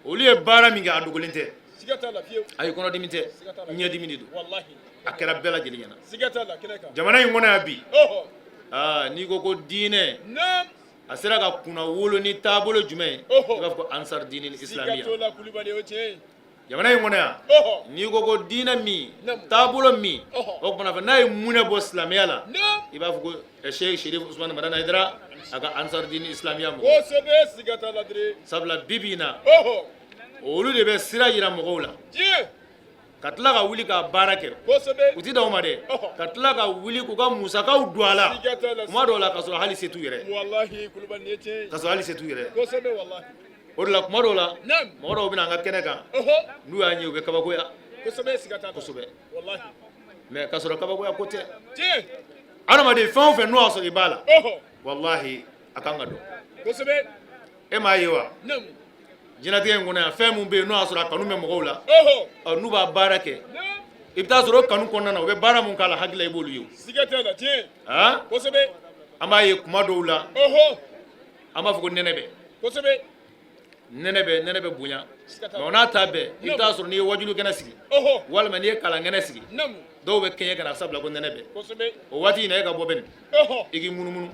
olu ye baara min kɛ, a dogolen tɛ. Siga t'a la fiyewu. Ayi, kɔnɔdimi tɛ, Siga t'a la. ɲɛdimi de don. Wallahi. A kɛra bɛɛ lajɛlen ɲɛna. Siga t'a la kɛnɛ kan. Jamana in kɔnɔ yan bi, aa n'i ko ko diinɛ a sera ka kunna wolo ni taabolo jumɛn ye, i b'a fɔ ko ansar dini Siga islamiya. t'o la Kulubali, o tiɲɛ ye. Jamana in kɔnɔ yan, n'i ko ko diinɛ min, taabolo min, o kumana fɛ n'a ye munɛ bɔ silamɛya la, i b'a fɔ ko Sheikh Sherif Usman Madani Hayidara, a ka ansar dini islamiya mɔgɔ. Kosɛbɛ, siga t'a la dire. Sabula bi bi in na, olu de bɛ sira yira mɔgɔw la. Ka tila ka wuli ka baara kɛ. U ti dan o ma dɛ, ka tila ka wuli k'u ka musakaw don a la Siga t'a la. kuma dɔw la, ka sɔrɔ hali se t'u yɛrɛ. Wallahi Kulubali, nin ye tiɲɛ ye. Ka sɔrɔ hali se t'u yɛrɛ. Kosɛbɛ, wallahi. O de la kuma dɔw la, mɔgɔ dɔw bɛ na an ka kɛnɛ kan, n'u y'a ye u bɛ kabakoya. Kosɛbɛ, siga t'a la. Kosɛbɛ. Wallahi. Mais ka sɔrɔ kabakoya ko tɛ. Tiɲɛ. Adamaden fɛn o fɛn n'o y'a sɔrɔ i b'a la, wallahi a kan ka dɔn. Kosɛbɛ. E m'a ye wa, diɲɛlatigɛ in kɔnɔ yan, fɛn min bɛ yen n'o y'a sɔrɔ a kanu bɛ mɔgɔw la, ɔ n'u b'a baara kɛ, i bɛ taa sɔrɔ o kanu kɔnɔna na, u bɛ baara mun k'a la, hakili la i b'olu ye o. Siga t'a la, tiɲɛ. Han. Kosɛbɛ. An b'a ye kuma dɔw la, an b'a fɔ ko nɛnɛ bɛ. Kosɛbɛ. Nɛnɛ bɛ bonya, mais o n'a ta bɛɛ, i bɛ taa sɔrɔ n'i ye wajulu kɛnɛ sigi, walima n'i ye kalan kɛnɛ sigi, dɔw bɛ kɛɲɛ ka na, sabula ko nɛnɛ bɛ. O waati in na, e ka bɔ bɛ nin, i k'i munumunu.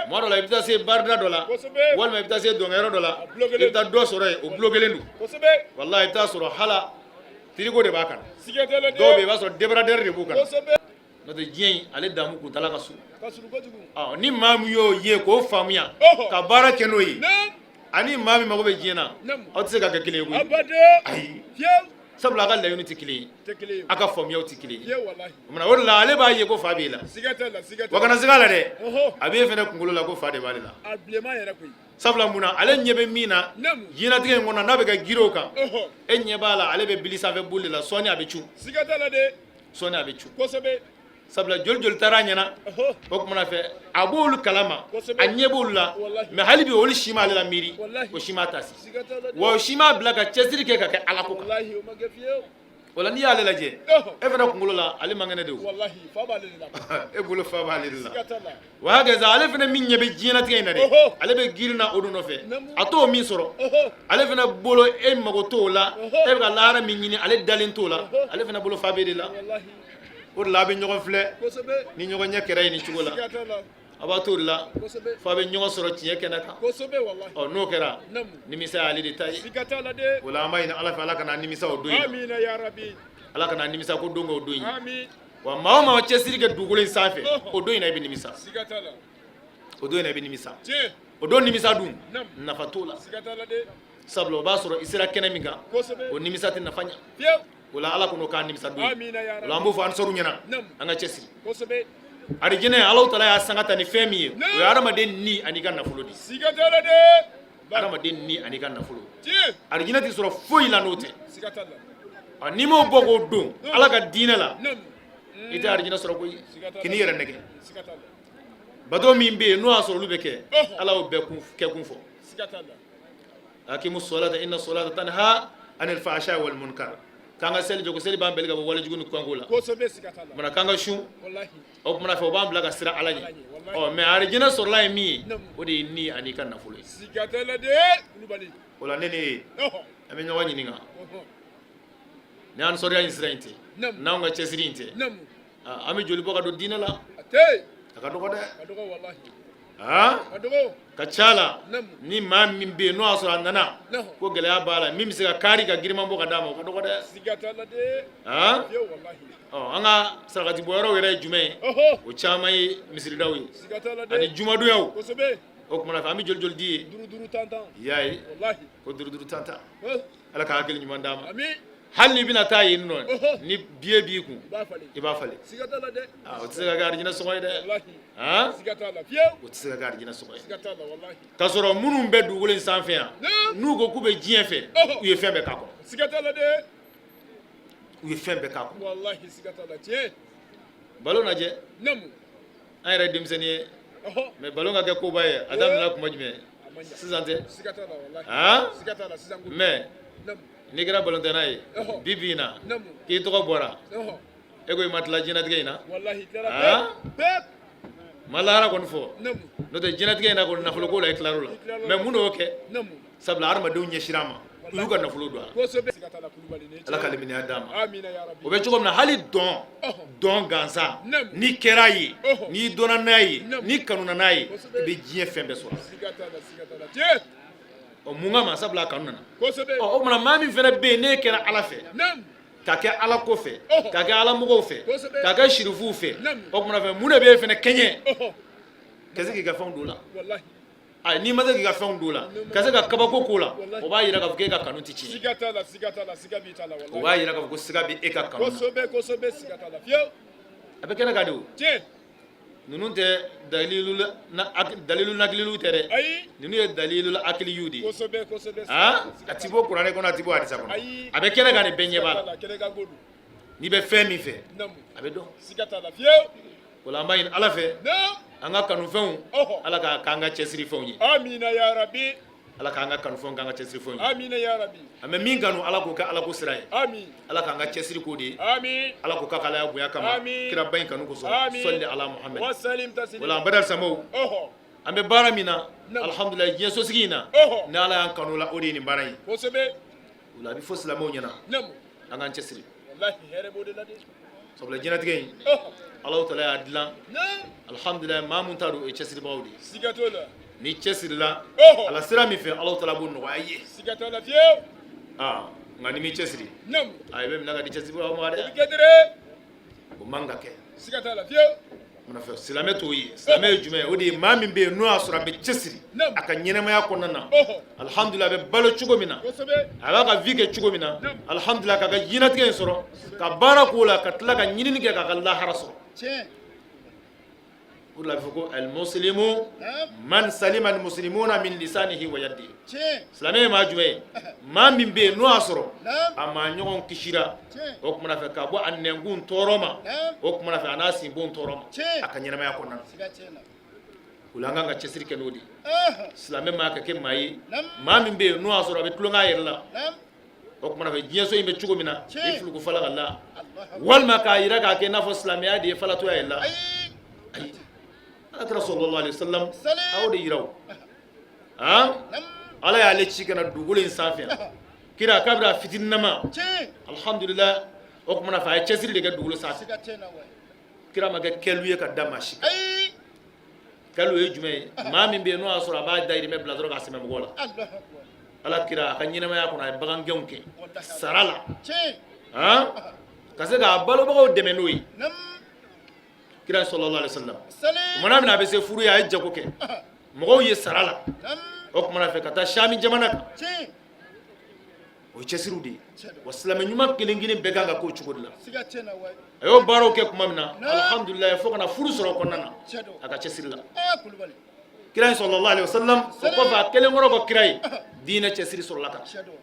Tuma dɔ la, i bɛ taa se barida dɔ la, walima i bɛ taa se dɔnkɛyɔrɔ dɔ la, i bɛ taa dɔ sɔrɔ yen, o bulokelen don. Walahi, i bɛ taa sɔrɔ hala frigo de b'a kan. Dɔw bɛ yen, i b'a sɔrɔ débardeur de b'u kan. N'o tɛ, diɲɛ in ale damu kuntala ka surun. Ɔ ni maa min y'o ye k'o faamuya ka baara kɛ n'o ye, ani maa min mago bɛ diɲɛ na, aw tɛ se ka kɛ kelen ye koyi. Ayi, sabula a ka laɲini tɛ kelen ye, a ka faamuyaw tɛ kelen ye. O o de la, ale b'a ye ko fa b'e la. Wa kana siga a la dɛ, a b'e fana kunkolo la ko fa de b'ale la. Sabula mun na? Ale ɲɛ bɛ min na diɲɛlatigɛ in kɔnɔ, n'a bɛ ka girin o kan, e ɲɛ b'a la, ale bɛ bili sanfɛ boli de la, sɔɔni a bɛ cun. Sɔɔni a bɛ cun. Sabula joli joli taara a ɲɛna, o kumana fɛ a b'olu kalama, a ɲɛ b'olu la, mais hali bi olu si m'ale la miiri, o si m'a taasi, wa o si m'a bila ka cɛsiri kɛ ka kɛ Ala ko kan. O la, n'i y'ale lajɛ, e fana kunkolo la, ale man kɛnɛ de o. E bolo fa b'ale de la. Wa hakaza, ale fana min ɲɛ bɛ diɲɛlatigɛ in na dɛ, ale bɛ girin na o de nɔfɛ, a t'o min sɔrɔ, ale fana bolo e mago t'o la, e bɛ ka lahara min ɲini, ale dalen t'o la, ale fana bolo fa b'e de la. O de la, a bɛ ɲɔgɔn filɛ ni ɲɔgɔn ɲɛ kɛra ye nin cogo la, a b'a t'o de la fo a bɛ ɲɔgɔn sɔrɔ tiɲɛ kɛnɛ kan. Ɔ n'o kɛra, nimisa y'ale de ta ye. O la, an b'a ɲini Ala fɛ, Ala kana nimisa o don in na. Ala kana nimisa ko don k'o don in. Wa maa o maa cɛsiri kɛ dugukolo in sanfɛ, o don in na i bɛ nimisa. O don in na i bɛ nimisa. O don nimisa dun, nafa t'o la, sabula o b'a sɔrɔ i sera kɛnɛ min kan, o nimisa tɛ nafa ɲɛ. O la, Ala k'o k'an nimisa don ye. O la, an b'o fɔ ansaru ɲɛna, an ka cɛsiri. Arijinɛ, Alahu taala y'a sanga ta ni fɛn min ye, o ye hadamaden ni ani ka nafolo de ye. Hadamaden ni ani ka nafolo, arijinɛ tɛ sɔrɔ foyi la n'o tɛ. N'i m'o bɔ k'o don Ala ka diinɛ la, i tɛ arijinɛ sɔrɔ koyi. K'i yɛrɛ nɛgɛ bato min bɛ yen, n'o y'a sɔrɔ olu bɛ kɛ, Ala y'o bɛɛ kɛkun fɔ. Akimu solata inna solata tanha anil fahsha wal munkar. K'an ka seli jɔ, ko seli b'an bali ka bɔ walejugu ni kanko la. Mana k'an ka sun, o kumana fɛ o b'an bila ka siran Ala ɲɛ. Ɔ mais arijinɛ sɔrɔla ye min ye, o de ye ni ani ka nafolo ye. O la, ne ni e, an bɛ ɲɔgɔn ɲininka. Ni ansɔriya in sira in tɛ, Naamu. n'anw ka cɛsiri in tɛ, Naamu. ah, an bɛ joli bɔ ka don diinɛ la? A tɛ yen. A ka dɔgɔ dɛ. A ka dɔgɔ walahi. Aa, A ka dɔgɔ. ka ca la, Naamu. ni maa min bɛ yen n'o y'a sɔrɔ a nana Naamu. ko gɛlɛya b'a la, min bɛ se ka kari ka giriman bɔ ka d'a ma, o ka dɔgɔ dɛ. Siga t'a la dɛ. Aa, Fiyewu walahi. ɔ, an ka sarakati bɔyɔrɔw yɛrɛ ye jumɛn ye? Ɔhɔ. O caman ye misiridaw ye Siga t'a la dɛ. ani jumadonyaw. Kosɛbɛ. O kumana fɛ, an bɛ joli joli di yen? Duuru duuru, tan tan. I y'a ye? Walahi. Ko duuru duuru, tan tan. Hɔ. Ala ka hakili ɲuman d'a ma. Ami. Hali n'i bɛna taa yen nɔ, Ɔhɔ. ni billet b'i kun, I b'a falen. i b'a falen. Siga t'a la dɛ. Aa, o tɛ se ka kɛ arijinɛ sɔngɔ ye dɛ. Walahi. Han, Siga t'a la fiyewu. o tɛ se ka kɛ arijinɛ sɔngɔ ye. Siga t'a la walahi. K'a sɔrɔ minnu bɛ dugukolo in sanfɛ yan, Naamu. n'u ko k'u bɛ diɲɛ fɛ, Ɔhɔ. u ye fɛn bɛɛ k'a kɔnɔ. Siga t'a la dɛ. U ye fɛn bɛɛ k'a kɔnɔ. Walahi, siga t'a la, tiɲɛ. Balon lajɛ. Naamu. An yɛrɛ ye denmisɛnnin ye, Ɔhɔ. mais balon ka kɛ koba ye, a daminɛna kuma jumɛn? A man ɲa. Sisan tɛ? Siga t'a la walahi. Han, Siga t'a la sisan ko. mais Naamu. n'i kɛra balontanna ye Ɔhɔ. bi bi in na, Naamu. k'i tɔgɔ bɔra, Ɔhɔ. e ko i ma tila diɲɛlatigɛ in na? Walahi, tilara Ah? pep pep. Ma lahara kɔni fɔ. Naamu. N'o tɛ, diɲɛlatigɛ in na kɔni, nafolo ko la, i tilar'o la. Mais mun de y'o kɛ? Naamu. Sabula hadamadenw ɲɛsira a ma, u y'u ka nafolo don a la. Kosɛbɛ, siga t'a la, Kulubali ni. Ala ka limaniya d'a ma. Amina ya rabbi. O bɛ cogo min na, hali dɔn Ɔhɔ. dɔn gansan, Naamu. n'i kɛra ye, Ɔhɔ. n'i dɔnna n'a ye, Naamu. n'i kanuna n'a ye, Kosɛbɛ. i bɛ diɲɛ fɛn bɛɛ sɔrɔ. Siga t'a la, siga t'a la, tiɲɛ. Ɔ, mun kama? Sabula a kanu nana. Kosɛbɛ. Ɔ, o tuma maa min fana bɛ yen n'e kɛra Ala fɛ, Naamu. ka kɛ Ala ko fɛ, Ɔhɔ. ka kɛ Ala mɔgɔw fɛ, Kosɛbɛ. ka kɛ sirifuw fɛ, Naamu. o tuma fɛ, mun de bɛ e fana kɛɲɛ Ɔhɔ. ka se k'i ka fɛnw don o la? Walahi. Ayi, n'i ma se k'i ka fɛnw don o la, ka se ka kabako k'o la, Walahi. o b'a yira k'a fɔ k'e ka kanu tɛ tiɲɛ. Siga t'a la, siga t'a la, siga b'i t'a la O walahi. b'a yira k'a fɔ ko siga bɛ e ka kanu na. Kosɛbɛ, kosɛbɛ, siga t'a la fiyewu. A bɛ kɛnɛ kan de o. Tiɲɛ. Ninnu tɛ dalilu na dalilu nakililu tɛ dɛ. Ayi. Ninnu ye dalilu akiliyu de ye. Kosɛbɛ, kosɛbɛ. Han, a ti bɔ kuranɛ kɔnɔ, a ti bɔ hadisa kɔnɔ. Ayi. A bɛ kɛnɛ kan de, bɛɛ ɲɛ b'a Siga t'a la. la, kɛnɛ kan ko don. N'i bɛ fɛn min fɛ, Naamu. a bɛ dɔn. Siga t'a la fiyewu. O la, an b'a ɲini Ala fɛ, Naamu. an ka kanufɛnw, Ɔhɔ. Ala k'a k'an ka cɛsiri fɛnw ye. Amina ya rabbi. Ala k'an ka kanufɛnw k'an ka cɛsiri fɛnw ye. Amina ya rabbi. An bɛ min kanu, Ala k'o kɛ Ala ko sira ye. Amin. Ala k'an ka cɛsiri k'o de ye. Amin. Ala k'o k'a ka Alaya bonya kama. Amin. Kiraba in kanu kosɔn. Amin. Sɔli ala Muhammed. Wasalim taslim. O la, an badal samaw, Ɔhɔ. an bɛ baara min na, Naamu. alhamdulilayi, diɲɛ sosigi in na, Ɔhɔ. ni Ala y'an kanu o la, o de ye nin baara in. Kosɛbɛ. O la, a bɛ fɔ silamɛw ɲɛna, Naamu. an k'an cɛsiri. Walahi, hɛrɛ b'o de la dɛ. Sabula diɲɛlatigɛ in, Ɔhɔ. Alahu taala y'a dilan, Naamu. alhamdulilayi, maa mun ta don, o ye cɛsiribagaw de ye. Siga t'o la. Ni cɛsirila Ɔhɔ. ala sira min fɛ, Alahu taala b'o nɔgɔya i ye. Siga t'a la fiyewu. Aa, nka n'i m'i cɛsiri, Naamu. a i bɛ minɛ ka di cɛsiribagaw ma O dɛ. bɛ kɛ dɛrɛ. O man ka kɛ. Siga t'a la fiyewu. Munna fɛ silamɛ t'o ye? Silamɛ ye jumɛn ye? O de ye maa min bɛ yen n'o y'a sɔrɔ a bɛ cɛsiri Naamu. a ka ɲɛnɛmaya kɔnɔna na, Ɔhɔ. alhamdulilayi, a bɛ balo cogo min na, Kosɛbɛ. a b'a ka vie kɛ cogo min na, Naamu. alhamdulilayi, k'a ka diɲɛlatigɛ in sɔrɔ, ka baara k'o la, ka tila ka ɲinini kɛ k'a ka lahara sɔrɔ. Tiɲɛ. O de la, a bɛ fɔ ko almuslimu Naamu. man salima almuslimuna min lisanihi wa yadihi. Tiɲɛ. Silamɛ ye maa jumɛn ye? Maa min bɛ yen n'o y'a sɔrɔ Naamu. a maa ɲɔgɔn kisira, Tiɲɛ. o kumana fɛ, ka bɔ a nɛnkun tɔɔrɔ ma, Naamu. o kumana fɛ, a n'a sinbon tɔɔrɔ ma, Tiɲɛ. a ka ɲɛnɛmaya kɔnɔna na. Siga tiɲɛ na. O la, an kan ka cɛsiri kɛ n'o de ye. Ɔhɔ. Silamɛ maa ka kɛ maa ye, Naamu. maa min bɛ yen n'o y'a sɔrɔ a bɛ tulonkɛ a yɛrɛ la, Naamu. o kumana fɛ, diɲɛso in bɛ cogo min na, Tiɲɛ. i fuluku fala ka la, Allahu. walima k'a yira k'a kɛ i n'a fɔ silamɛya de ye falatɔya ye la. Ayi. Ayi, Ala kira sallallahu alaihi wasallam Salim. a y'o de yira o. Han, Naamu. Ala y'ale ci ka na dugukolo in sanfɛ yan. Kira kabini a fitininama, Tiɲɛ. alhamdulilah, o kumana fɛ, a ye cɛsiri de kɛ dugukolo sanfɛ. Siga tiɲɛ na wayi. Kira ma kɛ kɛlu ye ka da maa si kan. Ayi. Kɛlu ye jumɛn ye? Maa min bɛ yen n'o y'a sɔrɔ a b'a dayirimɛ bila dɔrɔn k'a sɛmɛ mɔgɔw la. Allahu akbar. Ala kira, a ka ɲɛnɛmaya kɔnɔ, a ye bagangɛnw kɛ Walahi. sara la, Tiɲɛ. han, ka se k'a balobagaw dɛmɛ n'o ye. Naamu. Kira sallallahu alaihi wasallam, Salim. kumana min na a bɛ se furu ye, a ye jago kɛ mɔgɔw ye sara la, Naamu. o kumana fɛ, ka taa Sami jamana kan. Tiɲɛ. O ye cɛsiriw de ye. Tiɲɛ don. Wa silamɛ ɲuman kelen kelen bɛɛ kan ka k'o cogo de la. Siga tiɲɛ na wayi. A y'o baaraw kɛ tuma min na, Naam. alhamdulilayi, fo ka na furu sɔrɔ o kɔnɔna na, Tiɲɛ don. a ka cɛsiri la. Aa, Kulubali. Kira in sallallahu alaihi wasallam, o kɔfɛ, a kelen kɔrɔ kɔ kira ye, diinɛ cɛsiri sɔrɔla ka na. Tiɲɛ don.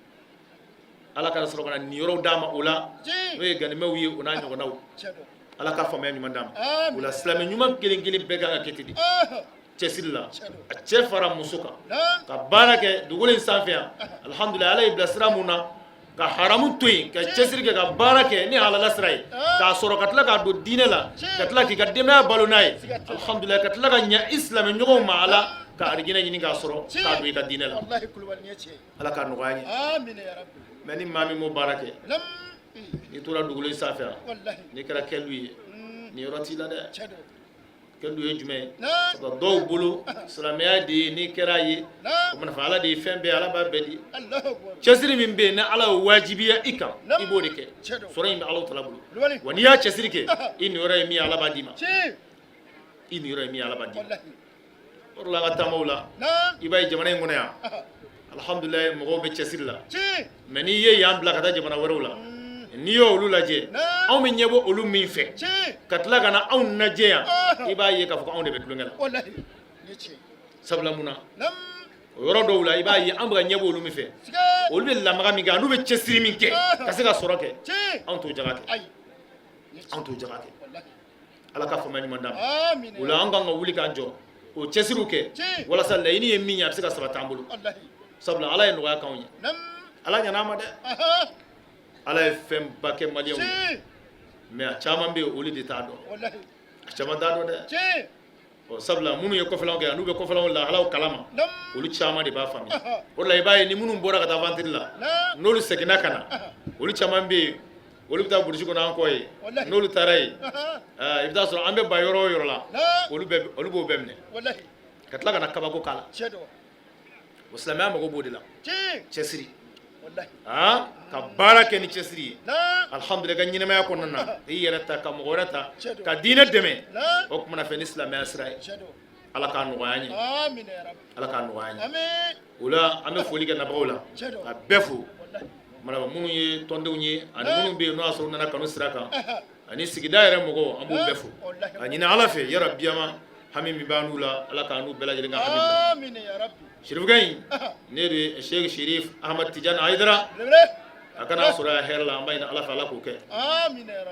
Ala ka sɔrɔ ka na niyɔrɔw d'a ma o la, Tiɲɛ. n'o ye ganimɛw ye, o n'a ɲɔgɔnnaw. Tiɲɛ don. Ala ka faamuya ɲuman d'a ma. Amin. O la, silamɛ ɲuman kelen kelen bɛɛ kan ka kɛ ten de, Ɔhɔ. cɛsiri la, Tiɲɛ don. a cɛ fara muso kan, Naam. ka baara kɛ dugukolo in sanfɛ yan. Alhamdulilayi, Ala y'i bila sira mun na, ka haramu to yen, ka cɛsiri kɛ, ka baara kɛ ni halala sira ye, k'a sɔrɔ ka tila k'a don diinɛ la, ka tila k'i ka denbaya balo n'a ye, alhamdulilayi, ka tila ka ɲɛ i silamɛ ɲɔgɔnw ma, ala ka arijinɛ ɲini k'a sɔrɔ, k'a don i ka diinɛ la. Wallahi, Kulubali, nin ye tiɲɛ ye. Ala k'a nɔgɔya n ye. Amina ya rabbi. Mais ni maa min m'o baara kɛ, Naam. N'i tora dugukolo sanfɛ yan, n'i kɛra kɛlu ye, niyɔrɔ t'i la dɛ. Kɛlu ye jumɛn ye? Sabu dɔw bolo, silamɛya de ye n'i kɛra ye, o mana fɔ, Ala de ye fɛn bɛɛ, Ala b'a bɛɛ di. Cɛsiri min bɛ yen, ni Ala y'o wajibiya i kan, i b'o de kɛ. Sɔrɔ in bɛ Ala tala bolo. Wa n'i y'a cɛsiri kɛ, i niyɔrɔ ye min ye, Ala b'a d'i ma. I niyɔrɔ ye min ye, Ala b'a d'i ma. O de la, an ka taamaw la, i b'a ye jamana in kɔnɔ yan, alhamdulilayi, mɔgɔw bɛ cɛsiri la. Mais n'i ye yan bila ka taa jamana wɛrɛw la, n'i ye olu lajɛ, anw bɛ ɲɛbɔ olu min fɛ ka tila ka na anw lajɛ yan, i b'a ye k'a fɔ ko anw de bɛ tulonkɛ la. Sabula mun na? O yɔrɔ dɔw la, i b'a ye an bɛ ka ɲɛbɔ olu min fɛ, olu bɛ lamaga min kɛ, an'u bɛ cɛsiri min kɛ ka se ka sɔrɔ kɛ, anw t'o jaga kɛ, anw t'o jaga kɛ. Ala ka faamuya ɲuman d'an ma. O la, an kan ka wuli k'an jɔ, o cɛsiriw kɛ walasa laɲini ye min ye, a bɛ se ka sabati an bolo. Sabula Ala ye nɔgɔya k'anw ye, Ala ɲana an ma dɛ. Ala ye fɛnba kɛ maliyɛnw ye, mais a caman bɛ yen, olu de t'a dɔn, a caman t'a dɔn dɛ. Ɔ, sabula minnu ye kɔfɛlanw kɛ, n'u bɛ kɔfɛlanw lahalaw kalama, olu caman de b'a faamuya. O de la, i b'a ye ni minnu bɔra ka taa aventure la, n'olu seginna ka na, olu caman bɛ yen, olu bɛ taa burusi kɔnɔ an kɔ yen. N'olu taara yen, i bɛ taa sɔrɔ an bɛ ba yɔrɔ o yɔrɔ la, olu olu b'o bɛɛ minɛ ka tila ka na kabako k'a la. O silamɛya mago b'o de la, cɛsiri, aa, ka baara kɛ ni cɛsiri ye. Alhamdulillah, ka ɲɛnamaya kɔnɔna na, i yɛrɛ ta, ka mɔgɔ wɛrɛ ta, ka diinɛ dɛmɛ, o kumana fɛ ni silamɛya sira ye. Ala k'a nɔgɔya an ye, Ala k'a nɔgɔya an ye. O la, an bɛ foli kɛ nabagaw la, ka bɛɛ fo, mana minnu ye tɔndenw ye ani minnu bɛ yen n'o y'a sɔrɔ u nana kanu sira kan, ani sigida yɛrɛ mɔgɔw, an b'u bɛɛ fo ka ɲini Ala fɛ, yarabiyama, hami min b'an n'u la, Ala k'an n'u bɛɛ lajɛlen ka hami bila. Sirifukɛ in, ne de ye Sheikh Sherif Ahmad Tijani Hayidara, a kana sɔrɔ yan hɛrɛ la. An b'a ɲini Ala fɛ, Ala k'o kɛ.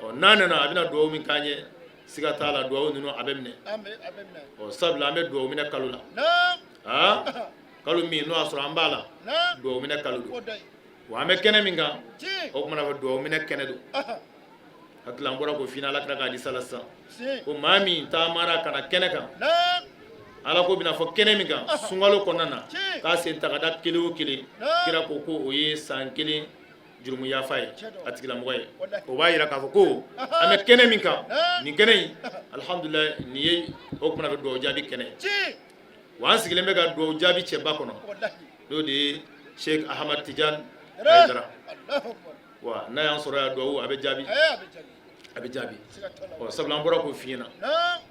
Ɔ, n'a nana, a bɛna dugawu min k'an ye, siga t'a la, dugawu ninnu a bɛ minɛ. Ɔ, sabula an bɛ dugawu minɛ kalo la, aa, kalo min n'o y'a sɔrɔ an b'a la, dugawu minɛ kalo don. Wa an bɛ kɛnɛ min kan, o kumana fɛ, dugawu minɛ kɛnɛ don. Hakili, an bɔra k'o f'i ɲɛna Ala kira ka hadisa la sisan, ko maa min taamara ka na kɛnɛ kan, Ala ko bɛna fɔ kɛnɛ min kan sunkalo kɔnɔna na, k'a sen ta ka da kelen o kelen, kira ko ko o ye san kelen jurumu yafa ye a tigilamɔgɔ ye. O b'a jira k'a fɔ ko an bɛ kɛnɛ min kan, nin kɛnɛ in, alihamudulila, nin ye o kumana fɛ dugawu jaabi kɛnɛ ye. Wa an sigilen bɛ ka dugawu jaabi cɛba kɔnɔ, n'o de ye Sheikh Ahmad Tidiane Haidara. Wa n'a y'an sɔrɔ yan, dugawu a bɛ jaabi, a bɛ jaabi. Ɔ, sabula an bɔra k'o f'i ɲɛna,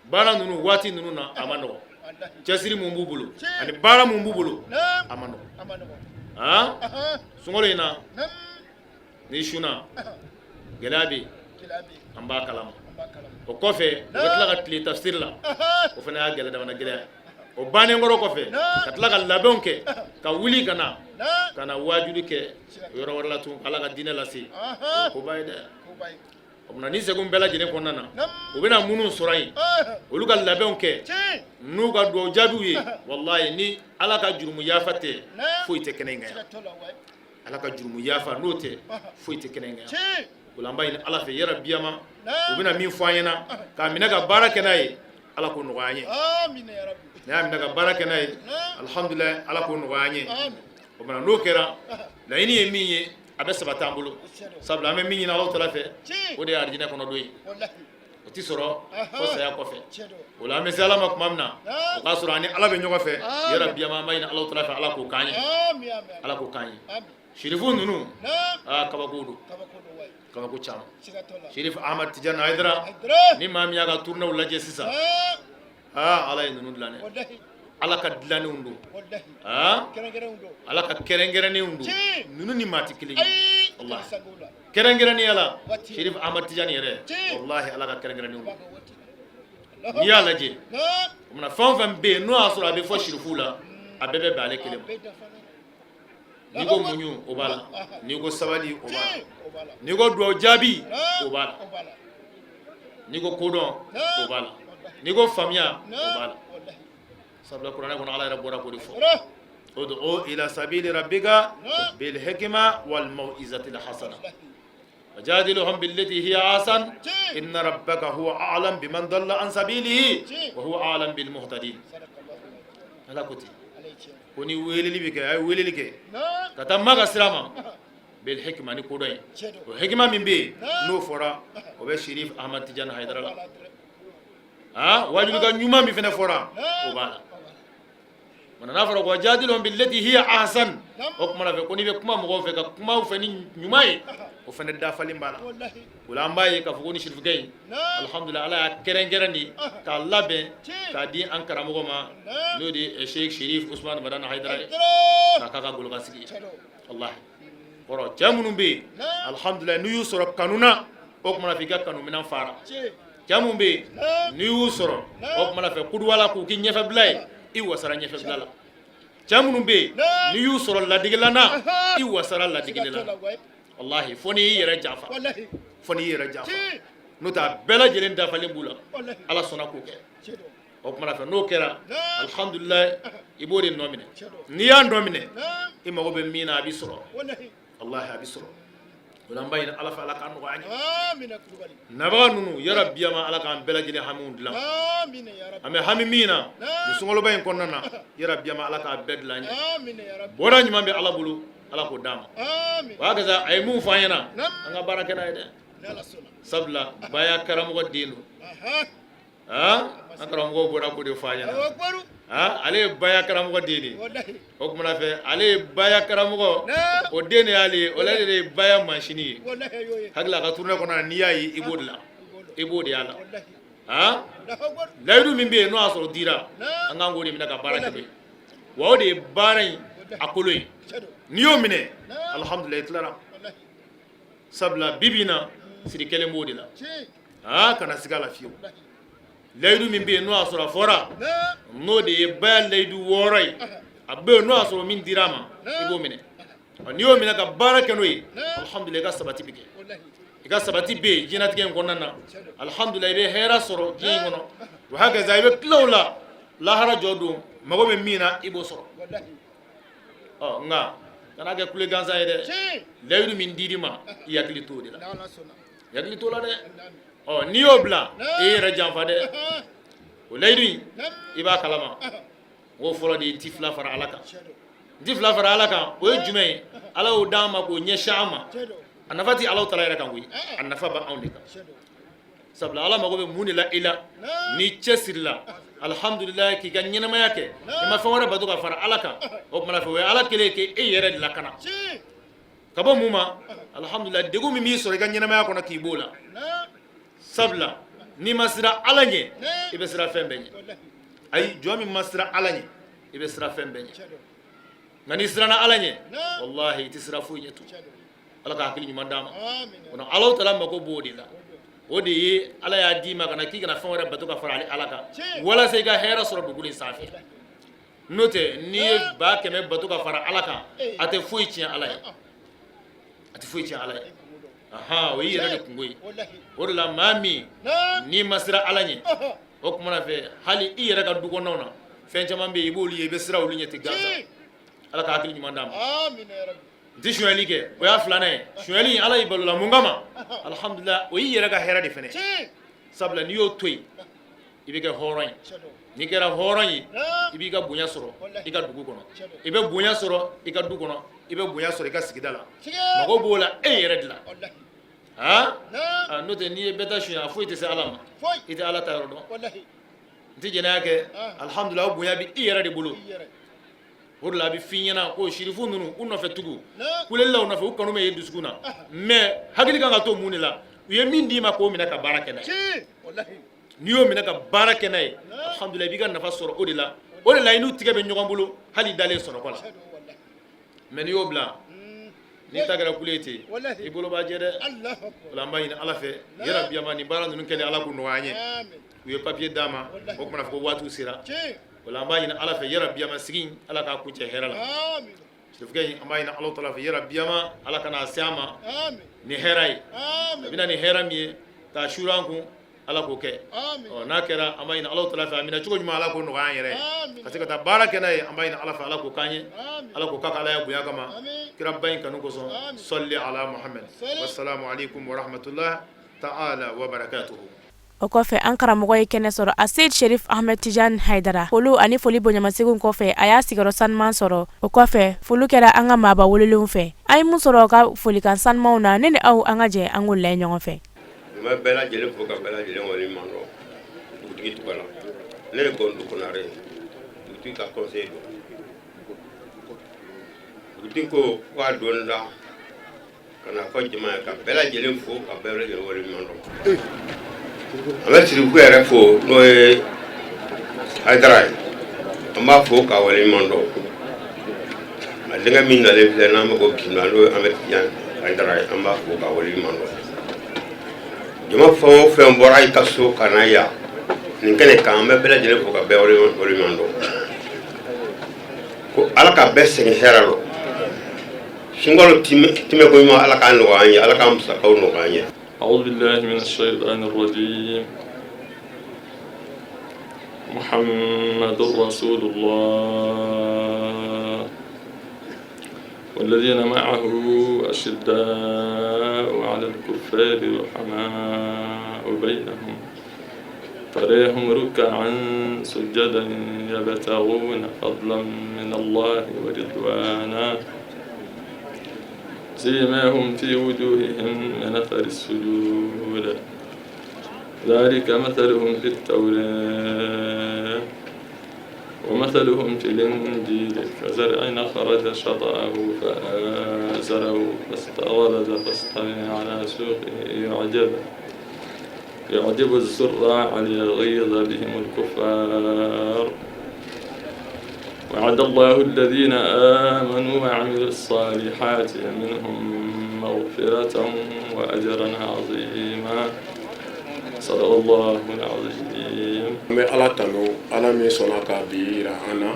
baara ninnu waati ninnu na, a ma nɔgɔ. Cɛsiri mun b'u bolo ani baara mun b'u bolo, a ma nɔgɔ. Aa, sunkalo in na, n'i sunna, gɛlɛya bɛ yen, an b'a kalama. O kɔfɛ, u bɛ tila ka tile tafsiri la, o fana y'a gɛlɛya damana gɛlɛya. O bannen kɔrɔ kɔfɛ, ka tila ka labɛnw kɛ ka wuli ka na ka na waajuli kɛ yɔrɔ wɛrɛ la tun, Ala ka diinɛ lase, o koba ye dɛ. O tuma, ni segun bɛɛ lajɛlen kɔnɔna na, u bɛna minnu sɔrɔ yen, olu ka labɛnw kɛ n'u ka dugawu jaabiw ye. Walayi, ni Ala ka jurumu yafa tɛ, foyi tɛ kɛnɛ in kan yan. Ala ka jurumu yafa, n'o tɛ, foyi tɛ kɛnɛ in kan yan. O la, an b'a ɲini Ala fɛ, yarabiyama, u bɛna min fɔ an ɲɛna k'a minɛ ka baara kɛ n'a ye, Ala k'o nɔgɔya an ye. N'a y'a minɛ ka baara kɛ n'a ye, alihamudulila, Ala k'o nɔgɔya an ye. O tuma, n'o kɛra, laɲini ye min ye, a bɛ sabati an bolo. Sabula an bɛ min ɲini Alahu taala fɛ, o de ye arijinɛ kɔnɔ don ye. O tɛ sɔrɔ fo saya kɔfɛ. O la, an bɛ se Ala ma tuma min na, o k'a sɔrɔ ani Ala bɛ ɲɔgɔn fɛ. Yarabiyama, an b'a ɲini Alahu taala fɛ, Ala k'o k'an ye, Ala k'o k'an ye. Sirifu ninnu, aa, kabako don, kabako caman. Sherif Ahmad Tijani Hayidara, ni maa min y'a ka tournéew lajɛ sisan, aa, Ala ye ninnu dilan dɛ. Ala ka dilannenw don, aa, Ala ka kɛrɛnkɛrɛnnenw don. Ninnu ni maa tɛ kelen ye walahi. Kɛrɛnkɛrɛnnenya la, Sherif Ahmad Tijani yɛrɛ, walahi, Ala ka kɛrɛnkɛrɛnnenw don. N'i y'a lajɛ, o mana fɛn o fɛn bɛ yen n'o y'a sɔrɔ a bɛ fɔ sirifuw la, a bɛɛ bɛ bɛn ale kelen ma. N'i ko muɲu, o b'a la. N'i ko sabali, o b'a la. N'i ko dugawu jaabi, o b'a la. N'i ko kodɔn, o b'a la. N'i ko faamuya, o b'a la. Sabula kuranɛ kɔnɔ, Ala yɛrɛ bɔra k'o de fɔ: ud'u ila sabili rabbika bil hikma wal mau'izati al hasana wajadilhum billati hiya ahsan inna rabbaka huwa a'lam biman dalla an sabilihi wa huwa a'lam bil muhtadin. Ala ko ten ko ni weleli bɛ kɛ, a ye weleli kɛ ka taa ma ka sira ma. Bil hikma, ni kodɔn ye. O hikima min bɛ yen n'o fɔra, o bɛ Sherif Ahmad Tijani Hayidara la. Aa, wajulikan ɲuman min fana fɔra, o b'a la. Mana n'a fɔra ko wajadilhum billati hiya ahsan, o kuma fɛ ko n'i bɛ kuma mɔgɔw fɛ, ka kuma u fɛ ni ɲuman ye, o fana dafalen b'a la. O la an b'a ye k'a fɔ ko ni sirifukɛ in, alhamdulillah, Ala y'a kɛrɛnkɛrɛn de k'a labɛn k'a di an karamɔgɔ ma, n'o de ye Sheikh Sherif Usman Madani Hayidara ye, k'a k'a ka golokansigi ye. Walahi, kɔrɔ cɛ minnu bɛ yen, alhamdulillah, n'u y'u sɔrɔ kanu na, o kuma fɛ i ka kanuminɛn fara. Cɛ minnu bɛ yen n'i y'u sɔrɔ, o kuma fɛ kuduwa k'u k'i ɲɛfɛbila ye, i wasara ɲɛfɛbila la. Cɛ minnu bɛ yen n'i y'u sɔrɔ ladegela na, i wasara ladegela la. Walahi, fo n'i y'i yɛrɛ janfa, fo n'i yɛrɛ janfa. N'o tɛ, a bɛɛ lajɛlen dafalen b'u la. Ala sɔnna k'o kɛ. O kuma fɛ, n'o kɛra, alhamdulillah, i b'o de nɔ minɛ. N'i y'a nɔ minɛ, i mago bɛ min na, a bɛ sɔrɔ. Walahi, a bɛ sɔrɔ. O la an b'a ɲini Ala fɛ, Ala k'a nɔgɔya an ye. Nabaga ninnu, yarabi ama, Ala k'an bɛɛ lajɛlen hamiw dilan. An bɛ hami min na nin sunkaloba in kɔnɔna na, yarabi ama, Ala k'a bɛɛ dilan an ye. Bɔda ɲuman bɛ Ala bolo, Ala k'o d'an ma. O y'a kɛ a ye mun fɔ an ɲɛna, an ka baara kɛ n'a ye dɛ. Sabula baya karamɔgɔ den don. An karamɔgɔ bɔra k'o de fɔ an ɲɛna. Ale ye baya karamɔgɔ den de ye. O kuma fɛ, ale ye baya karamɔgɔ o den de y'ale ye. O de ye baya masini ye. Hakili a ka tournée kɔnɔ, n'i y'a ye, i b'o de la, i b'o de y'a la. Layidu min bɛ yen n'o y'a sɔrɔ dira, an k'an k'o de minɛ ka baara kɛ. Wa o de ye baara in a kolo ye. N'i y'o minɛ, alhamdulillah, i tilara. Sabula bi bi na, siri kelen b'o de la. Aa, kana siga la fiyewu. Layidu min bɛ yen n'o y'a sɔrɔ a fɔra, n'o de ye baya layidu 6 ye, a bɛ yen n'o y'a sɔrɔ min dira a ma, i b'o minɛ. N'i y'o minɛ ka baara kɛ n'o ye, alhamdulillah, i ka sabati bɛ kɛ, i ka sabati bɛ yen diɲɛlatigɛ in kɔnɔna na. Alhamdulillah, i bɛ hɛrɛ sɔrɔ diɲɛ in kɔnɔ. Wa hakaza, i bɛ tila o la, lahara jɔ don, mago bɛ min na, i b'o sɔrɔ. Ɔ nka kana kɛ kule gansan ye dɛ. Layidu min dir'i ma, i hakili t'o de la, i hakili t'o la dɛ. Ɔ, n'i y'o bila, i yɛrɛ janfa dɛ. O layidu in, i b'a kalama, o fɔlɔ de ye n ti fila fara Ala kan. N ti fila fara Ala kan, o ye jumɛn ye? Ala y'o d'an ma k'o ɲɛsin an ma. A nafa tɛ Ala taala yɛrɛ kan koyi, a nafa bɛ anw de kan. Sabula Ala mago bɛ mun de la i la? N'i cɛsirila, alihamudulila, k'i ka ɲɛnamaya kɛ, i ma fɛn wɛrɛ bato ka fara Ala kan, o tuma fɛ, o ye Ala kelen k'e yɛrɛ de lakana ka bɔ mun ma. Alihamudulila, degun min b'i sɔrɔ i ka ɲɛnamaya kɔnɔ, k'i b'o la. Sabula n'i ma siran Ala ɲɛ, i bɛ siran fɛn bɛɛ ɲɛ. Ayi, jɔn min ma siran Ala ɲɛ, i bɛ siran fɛn bɛɛ ɲɛ. Nka n'i siranna Ala ɲɛ, walahi, i tɛ siran foyi ɲɛ tun. Ala ka hakili ɲuman d'an ma. O Ala taala mago b'o de la. O de ye Ala y'a d'i ma ka na k'i kana fɛn wɛrɛ bato ka fara ale Ala kan, walasa i ka hɛrɛ sɔrɔ dugukolo in sanfɛ. N'o tɛ, n'i ye 100 000 bato ka fara Ala kan, a tɛ foyi tiɲɛ Ala ye, a tɛ foyi tiɲɛ Ala ye. Ahan, o y'i yɛrɛ de kunko ye. O de la, maa min n'i ma siran Ala ɲɛ, o kumana fɛ, hali i yɛrɛ ka du kɔnɔnaw na, fɛn caman bɛ yen, i b'olu ye, i bɛ siran olu ɲɛ ten gansan. Ala ka hakili ɲuman d'an ma. N tɛ sonyali kɛ, o y'a filanan ye. Sonyali, Ala y'i balola mun kama? Alihamudulila, o y'i yɛrɛ ka hɛrɛ de fɛnɛ. Sabula n'i y'o to yen, i bɛ kɛ hɔrɔn ye. N'i kɛra hɔrɔn ye, i b'i ka bonya sɔrɔ i ka dugu kɔnɔ, i bɛ bonya sɔrɔ i ka du kɔnɔ, i bɛ bonya sɔrɔ i ka sigida la. Mago b'o la e yɛrɛ de la. Aa, n'o tɛ, n'i ye bɛɛ ta suɲɛ, a foyi tɛ se Ala ma. I tɛ Ala ta yɔrɔ dɔn. N tɛ jɛnɛya kɛ, alihamudulila, o bonya bɛ i yɛrɛ de bolo. O de la a bɛ f'i ɲɛna ko sirifu ninnu, u nɔfɛ tugu, kuleli la u nɔfɛ, u kanu bɛ ye dusukun na, mais hakili kan ka to mun de la? U ye min d'i ma, k'o minɛ ka baara kɛ n'a ye. N'i y'o minɛ ka baara kɛ n'a ye, alhamdulillah, i b'i ka nafa sɔrɔ o de la. O de la, i n'u tigɛ bɛ ɲɔgɔn bolo hali dalen sunɔgɔ la. Mais n'i y'o bila, n'i ta kɛra kule ten, i bolo b'a jɛ dɛ. O la an b'a ɲini Ala fɛ, yarabi ama, nin baara ninnu kɛlen, Ala k'u nɔgɔya an ye. U ye papier d'an ma, o kumana fɔ ko waatiw sera. O la an b'a ɲini Ala fɛ, yarabi ama, sigi, Ala k'a kuncɛ hɛrɛ la. Sirifukɛ in, an b'a ɲini Ala taala fɛ, yarabi ama, Ala ka n'a se an ma ni hɛrɛ ye. A bɛna ni hɛrɛ min ye k'a suuru an kun, Ala k'o kɛ. Ɔ, n'a kɛra, an b'a ɲini Ala taala fɛ, a minɛ cogo ɲuman, Ala k'o nɔgɔya an yɛrɛ ye, ka se ka taa baara kɛ n'a ye. An b'a ɲini Ala fɛ, Ala k'o k'an ye, Ala k'o k'a ka Alaya bonya kama, kiraba in kanu kosɔn. Sɔli ala Muhamad. Wasalamu aleykum wa rahmatulah ta'ala wa barakatuhu. O kɔfɛ, an karamɔgɔ ye kɛnɛ sɔrɔ, Aseyid Sherif Ahmed Tijani Haidara. Foliw ani foli bonyamasegin kɔfɛ, a y'a sigiyɔrɔ sanuman sɔrɔ. O kɔfɛ, foli kɛra an ka maaba welelenw fɛ. An ye mun sɔrɔ ka folikan sanumanw na, ne ni aw, an ka jɛ an k'o layɛ ɲɔgɔn fɛ. N bɛ bɛɛ lajɛlen fo ka bɛɛ lajɛlen waleɲuman dɔn dugutigi tɔgɔ la. Ne ye Gɔndu Konare ye, dugutigi ka conseiller don. Dugutigi ko k'a don da ka na fɔ jama ye ka bɛɛ lajɛlen fo ka bɛɛ lajɛlen waleɲuman dɔn. An bɛ Siriku yɛrɛ fo, n'o ye Hayidara ye, an b'a fo k'a waleɲuman dɔn. A denkɛ min nalen filɛ, n'an bɛ ko bisimila, n'o ye Amɛdi Tiɲani Hayidara ye, an b'a fo k'a waleɲuman dɔn. Jama fɛn o fɛn bɔra i ka so ka na yan nin kɛnɛ kan, an bɛ bɛɛ lajɛlen fo ka bɛɛ waleɲuman dɔn, ko Ala ka bɛɛ segin hɛrɛ rɔ. Sunkalo timɛko ɲuman, Ala k'a nɔgɔya an ye, Ala k'an musakaw nɔgɔya an ye. أعوذ بالله من الشيطان الرجيم. محمد رسول الله والذين معه أشداء على الكفار رحماء بينهم تراهم ركعا سجدا يبتغون فضلا من الله ورضوانا سيماهم في وجوههم من أثر السجود ذلك مثلهم في التوراة ومثلهم في الإنجيل كزرع أخرج شطأه فآزره فاستغلظ فاستوى على سوقه يعجب الزراع ليغيظ بهم الكفار وعد الله الذين آمنوا وعملوا الصالحات منهم مغفرة وأجرا عظيما. صدق الله العظيم. An bɛ Ala tanu, Ala min sɔnna ka bi yira an na,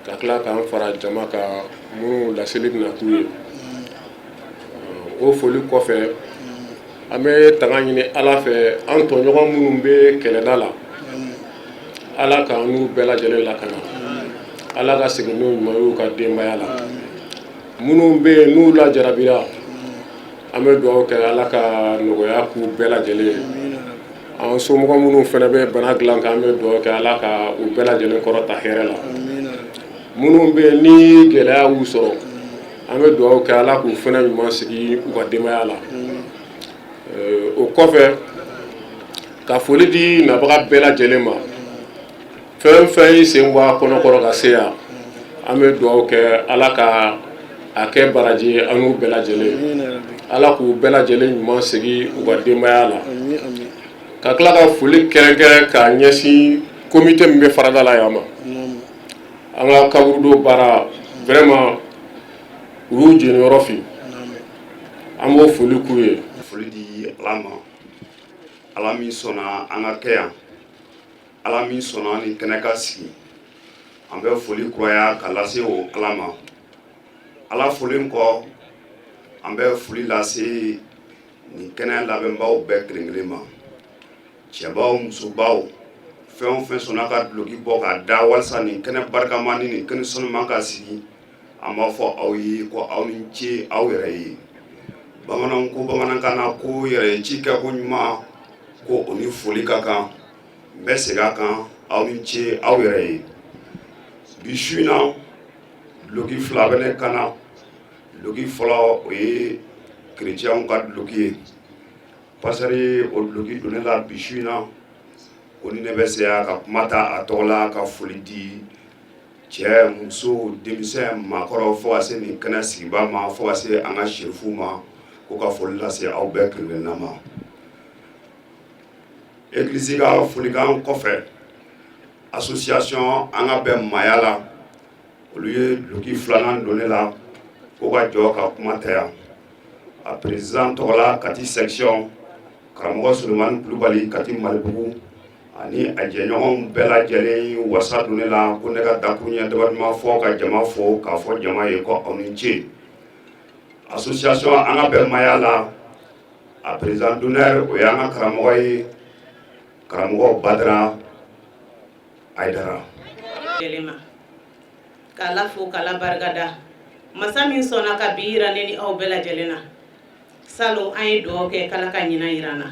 ka tila k'an fara jama ka minnu laseli bɛna k'u ye. O foli kɔfɛ, an bɛ tanga ɲini Ala fɛ, an tɔɲɔgɔn minnu bɛ kɛlɛda la, Ala k'an n'u bɛɛ lajɛlen lakana, Ala ka segin n'u ɲuman y'u ka denbaya la. Minnu bɛ yen n'u lajarabira, an bɛ dugawu kɛ, Ala ka nɔgɔya k'u bɛɛ lajɛlen ye. An somɔgɔ minnu fana bɛ bana dilan kan, an bɛ dugawu kɛ, Ala ka u bɛɛ lajɛlen kɔrɔta hɛrɛ la. Minnu bɛ yen ni gɛlɛya y'u sɔrɔ, an bɛ dugawu kɛ, Ala k'u fana ɲuman sigi u ka denbaya la. O kɔfɛ, ka foli di nabaga bɛɛ lajɛlen ma, fɛn fɛn y'i sen bɔ a kɔnɔkɔrɔ ka se yan, an bɛ dugawu kɛ, Ala ka a kɛ baraji ye an n'u bɛɛ lajɛlen, Ala k'u bɛɛ lajɛlen ɲuman segi u ka denbaya la. Ka tila ka foli kɛrɛnkɛrɛn k'a ɲɛsin comité min bɛ farada la yan ma, an ka kaburudo baara, vraiment u y'u jeniyɔrɔ fin, an b'o foli k'u ye. Foli di Ala ma, Ala min sɔnna an ka kɛ yan, Ala min sɔnna ni kɛnɛ ka sigi. An bɛ foli kuraya ka lase o Ala ma. Ala folen kɔ, an bɛ foli lase nin kɛnɛ labɛnbaw bɛɛ kelen kelen ma, cɛbaw, musobaw, fɛn o fɛn sɔnna ka duloki bɔ k'a da walasa nin kɛnɛ barikama ni nin kɛnɛ sanuman ka sigi, an b'a fɔ aw ye ko aw ni ce aw yɛrɛ ye. Bamananw ko bamanankan na ko yɛrɛ ye ci kɛ ko ɲuman, ko o ni foli ka kan. N bɛ segin a kan, aw ni ce aw yɛrɛ ye. Bi su in na, duloki fila bɛ ne kan na. Duloki fɔlɔ, o ye kerecɛnw ka duloki ye. Pasteur ye o duloki don ne la bi su in na, ko ni ne bɛ se ka kuma ta a tɔgɔ la ka foli di cɛ, muso, denmisɛn, maakɔrɔ, fo ka se nin kɛnɛ sigiba ma, fo ka se an ka serifuw ma, ko ka foli lase aw bɛɛ kelen kelenna ma. Egilizi ka folikan kɔfɛ, association An ka bɛn maaya la, olu ye duloki filanan don ne la ko ka jɔ ka kuma ta yan a président tɔgɔ la, Kati section, karamɔgɔ Solomani Kulubali, Kati Malibugu, ani a jɛɲɔgɔnw bɛɛ lajɛlen wasa don ne la ko ne ka dakuruɲɛ damadama fɔ ka jama fo, k'a fɔ jama ye ko aw ni ce. Association An ka bɛn maaya la, a président d'honneur, o y'an ka karamɔgɔ ye, karamɔgɔ Badara Ayidara. K'Ala fo, k'Ala barikada, masa min sɔnna ka bi yira ne ni aw bɛɛ lajɛlen na. Salon, an ye dugawu kɛ k'Ala ka ɲinan yira an na.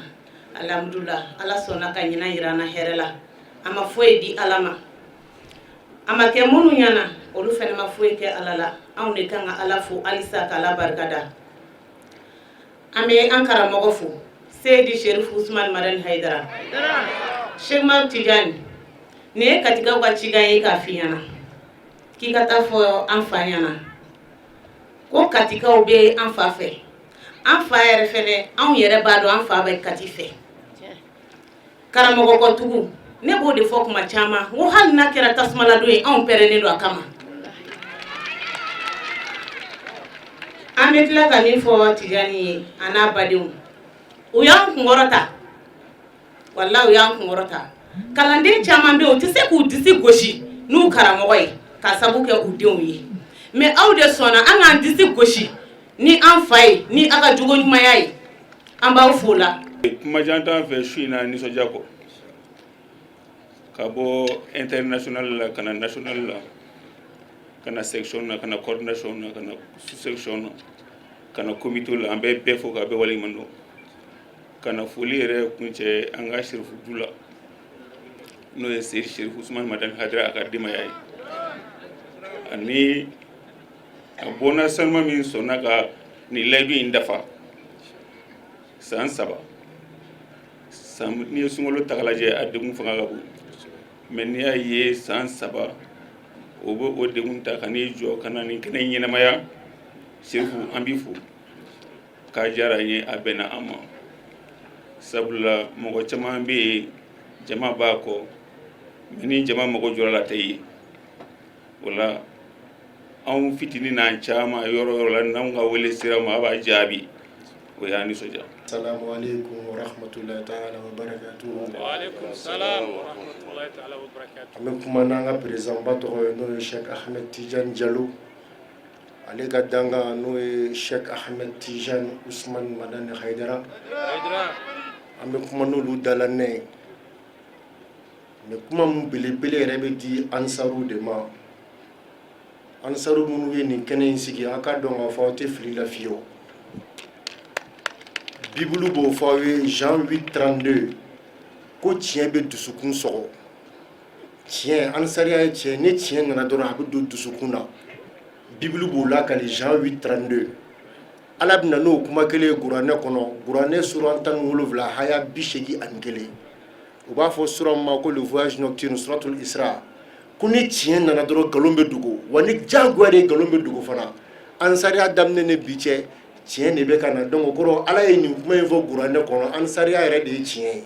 Alhamdulillah, Ala sɔnna ka ɲinan yira an na hɛrɛ la. A ma foyi di Ala ma, a ma kɛ minnu ɲɛna, olu fɛnɛ ma foyi kɛ Ala la. Anw de kan ka Ala fo halisa, ka Ala barika da. An bɛ an karamɔgɔ fo, Seyidi Sherifu Usman Madani Hayidara, Sheikh Umaru Tijani. Nin ye Katikaw ka cikan ye k'a f'i ɲɛna k'i ka taa fɔ an fa ɲɛna ko Katikaw bɛ an fa fɛ. An fa yɛrɛ fɛnɛ, anw yɛrɛ b'a dɔn an fa bɛ Kati fɛ. Karamɔgɔ kɔtugu, ne b'o de fɔ kuma caman, n ko hali n'a kɛra tasumaladon ye, anw pɛrɛnnen don a kama. An bɛ tila ka min fɔ Tijani ye a n'a badenw, u y'an kunkɔrɔta, walahi, u y'an kunkɔrɔta. Kalanden caman bɛ yen, u tɛ se k'u disi gosi n'u karamɔgɔ ye ka sabu kɛ u denw ye, mais aw de sɔnna an k'an disi gosi ni an fa ye, ni aw ka jogo ɲumanya ye. An b'aw fo la. Kumajan t'an fɛ su in na, nisɔndiya kɔ, ka bɔ international la ka na national la, ka na section na, ka na coordination na, ka na sous section na, ka na comité la. An bɛ bɛɛ fo k'a bɛɛ waleɲuman dɔn, ka na foli yɛrɛ kuncɛ an ka sirifu du la, n'o ye Seyidi Serifu Usumani Madani Hayidara a ka denbaya ye, ani a bɔnna sanuma min sɔnna ka nin layidu in dafa san 3 san. N'i ye sunkalo ta k'a lajɛ, a degun fanga ka bon, mais n'i y'a ye san 3 o bɛ o degun ta ka n'i jɔ ka na nin kɛnɛ ɲɛnamaya, Serifu, an b'i fo k'a diyara an ye, a bɛnna an ma, sabula mɔgɔ caman bɛ yen, jama b'a kɔ, mais ni jama mago jɔra la, a tɛ ye. O la, anw fitinin n'an caman, yɔrɔ yɔrɔ la n'anw ka wele sera ma, a b'a jaabi, o y'an nisɔndiya. Salamu aleykum wa rahmatulahi taala wa barakatuhu. Wa aleykum salam wa rahmatulahi taala wa barakatuhu. An bɛ kuma n'an ka président ba tɔgɔ ye, n'o ye Cheikh Ahmed Tidiane Diallo, ale ka dankan, n'o ye Cheikh Ahmed Tidiane Ousmane Madani Haidara. An bɛ kuma n'olu dalanɛ ye, mais kuma min belebele yɛrɛ bɛ di ansaru de ma, ansaru minnu ye nin kɛnɛ in sigi, a ka dɔn k'a fɔ aw tɛ fili la fiyewu. Bibulu b'o fɔ aw ye, Jean 8:32, ko tiɲɛ bɛ dusukun sɔgɔ. Tiɲɛ, ansariya ye tiɲɛ. Ni tiɲɛ nana dɔrɔn, a bɛ don dusukun na. Bibulu b'o lakali, Jean 8:32. Ala bɛ na n'o kuma kelen ye kuranɛ kɔnɔ, kuranɛ suran 17, haya 81. U b'a fɔ sura ma ko le voyage nocturne, suratul Isra, ko ni tiɲɛ nana dɔrɔn, nkalon bɛ dogo, wa ni diyagoya de nkalon bɛ dogo fana. Ansariya daminɛ ni bi cɛ, tiɲɛ de bɛ ka na. Donc o kɔrɔ, Ala ye nin kuma in fɔ kuranɛ kɔnɔ, ansariya yɛrɛ de ye tiɲɛ ye.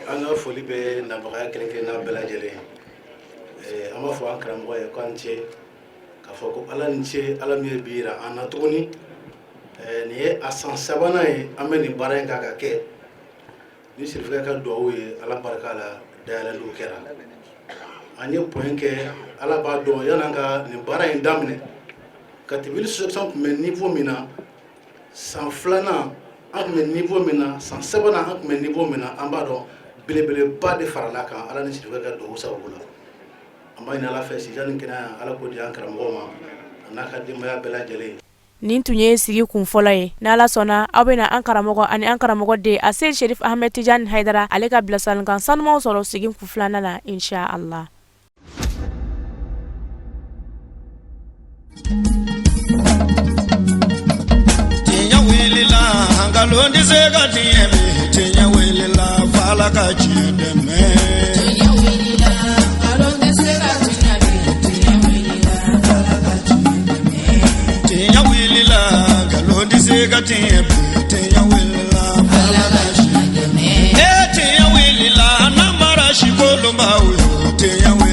An ka foli bɛ nabagaya kelen kelenna bɛɛ lajɛlen ye. An b'a fɔ an karamɔgɔ ye k'an ce, k'a fɔ ko Ala ni ce, Ala min ye bi yira an na tuguni. Nin ye a san sabanan ye an bɛ nin baara in kan ka kɛ ni sirifukɛ ka duwawu ye. Ala barika la, dayɛlɛliw kɛra, an ye point kɛ. Ala b'a dɔn, yan'an ka nin baara in daminɛ, Kati section tun bɛ niveau min na san filanan, an tun bɛ niveau min na san sabanan, an tun bɛ niveau min na, an b'a dɔn belebeleba de farala kan, Ala ni sirifukɛ ka duwawu sababu la. An b'a ɲini Ala fɛ, sijan ni kɛnɛya, Ala k'o di an karamɔgɔ ma, a n'a ka denbaya bɛɛ lajɛlen. Nin tun ye sigi kun fɔlɔ ye. N'Ala sɔnna, aw bɛna an karamɔgɔ ani an karamɔgɔ den a Seyidi Sherif Ahmed Tijani Hayidara, ale ka bilasiralikan sanumanw sɔrɔ sigi kun filanan na, insha Allah. Tiɲɛ wulila, nkalon tɛ se ka tiɲɛ bi. Tiɲɛ wulila, f'Ala ka tiɲɛ dɛmɛ. Tiɲɛ wulila, nkalon tɛ se ka tiɲɛ bi. Tiɲɛ wulila, Ala ka tiɲɛ dɛmɛ. Tiɲɛ wulila, nkalon tɛ se ka tiɲɛ bi. Tiɲɛ wulila, f'Ala ka tiɲɛ dɛmɛ. Ee, tiɲɛ wulila, n'an mara si kolonbaw ye. Tiɲɛ wulila.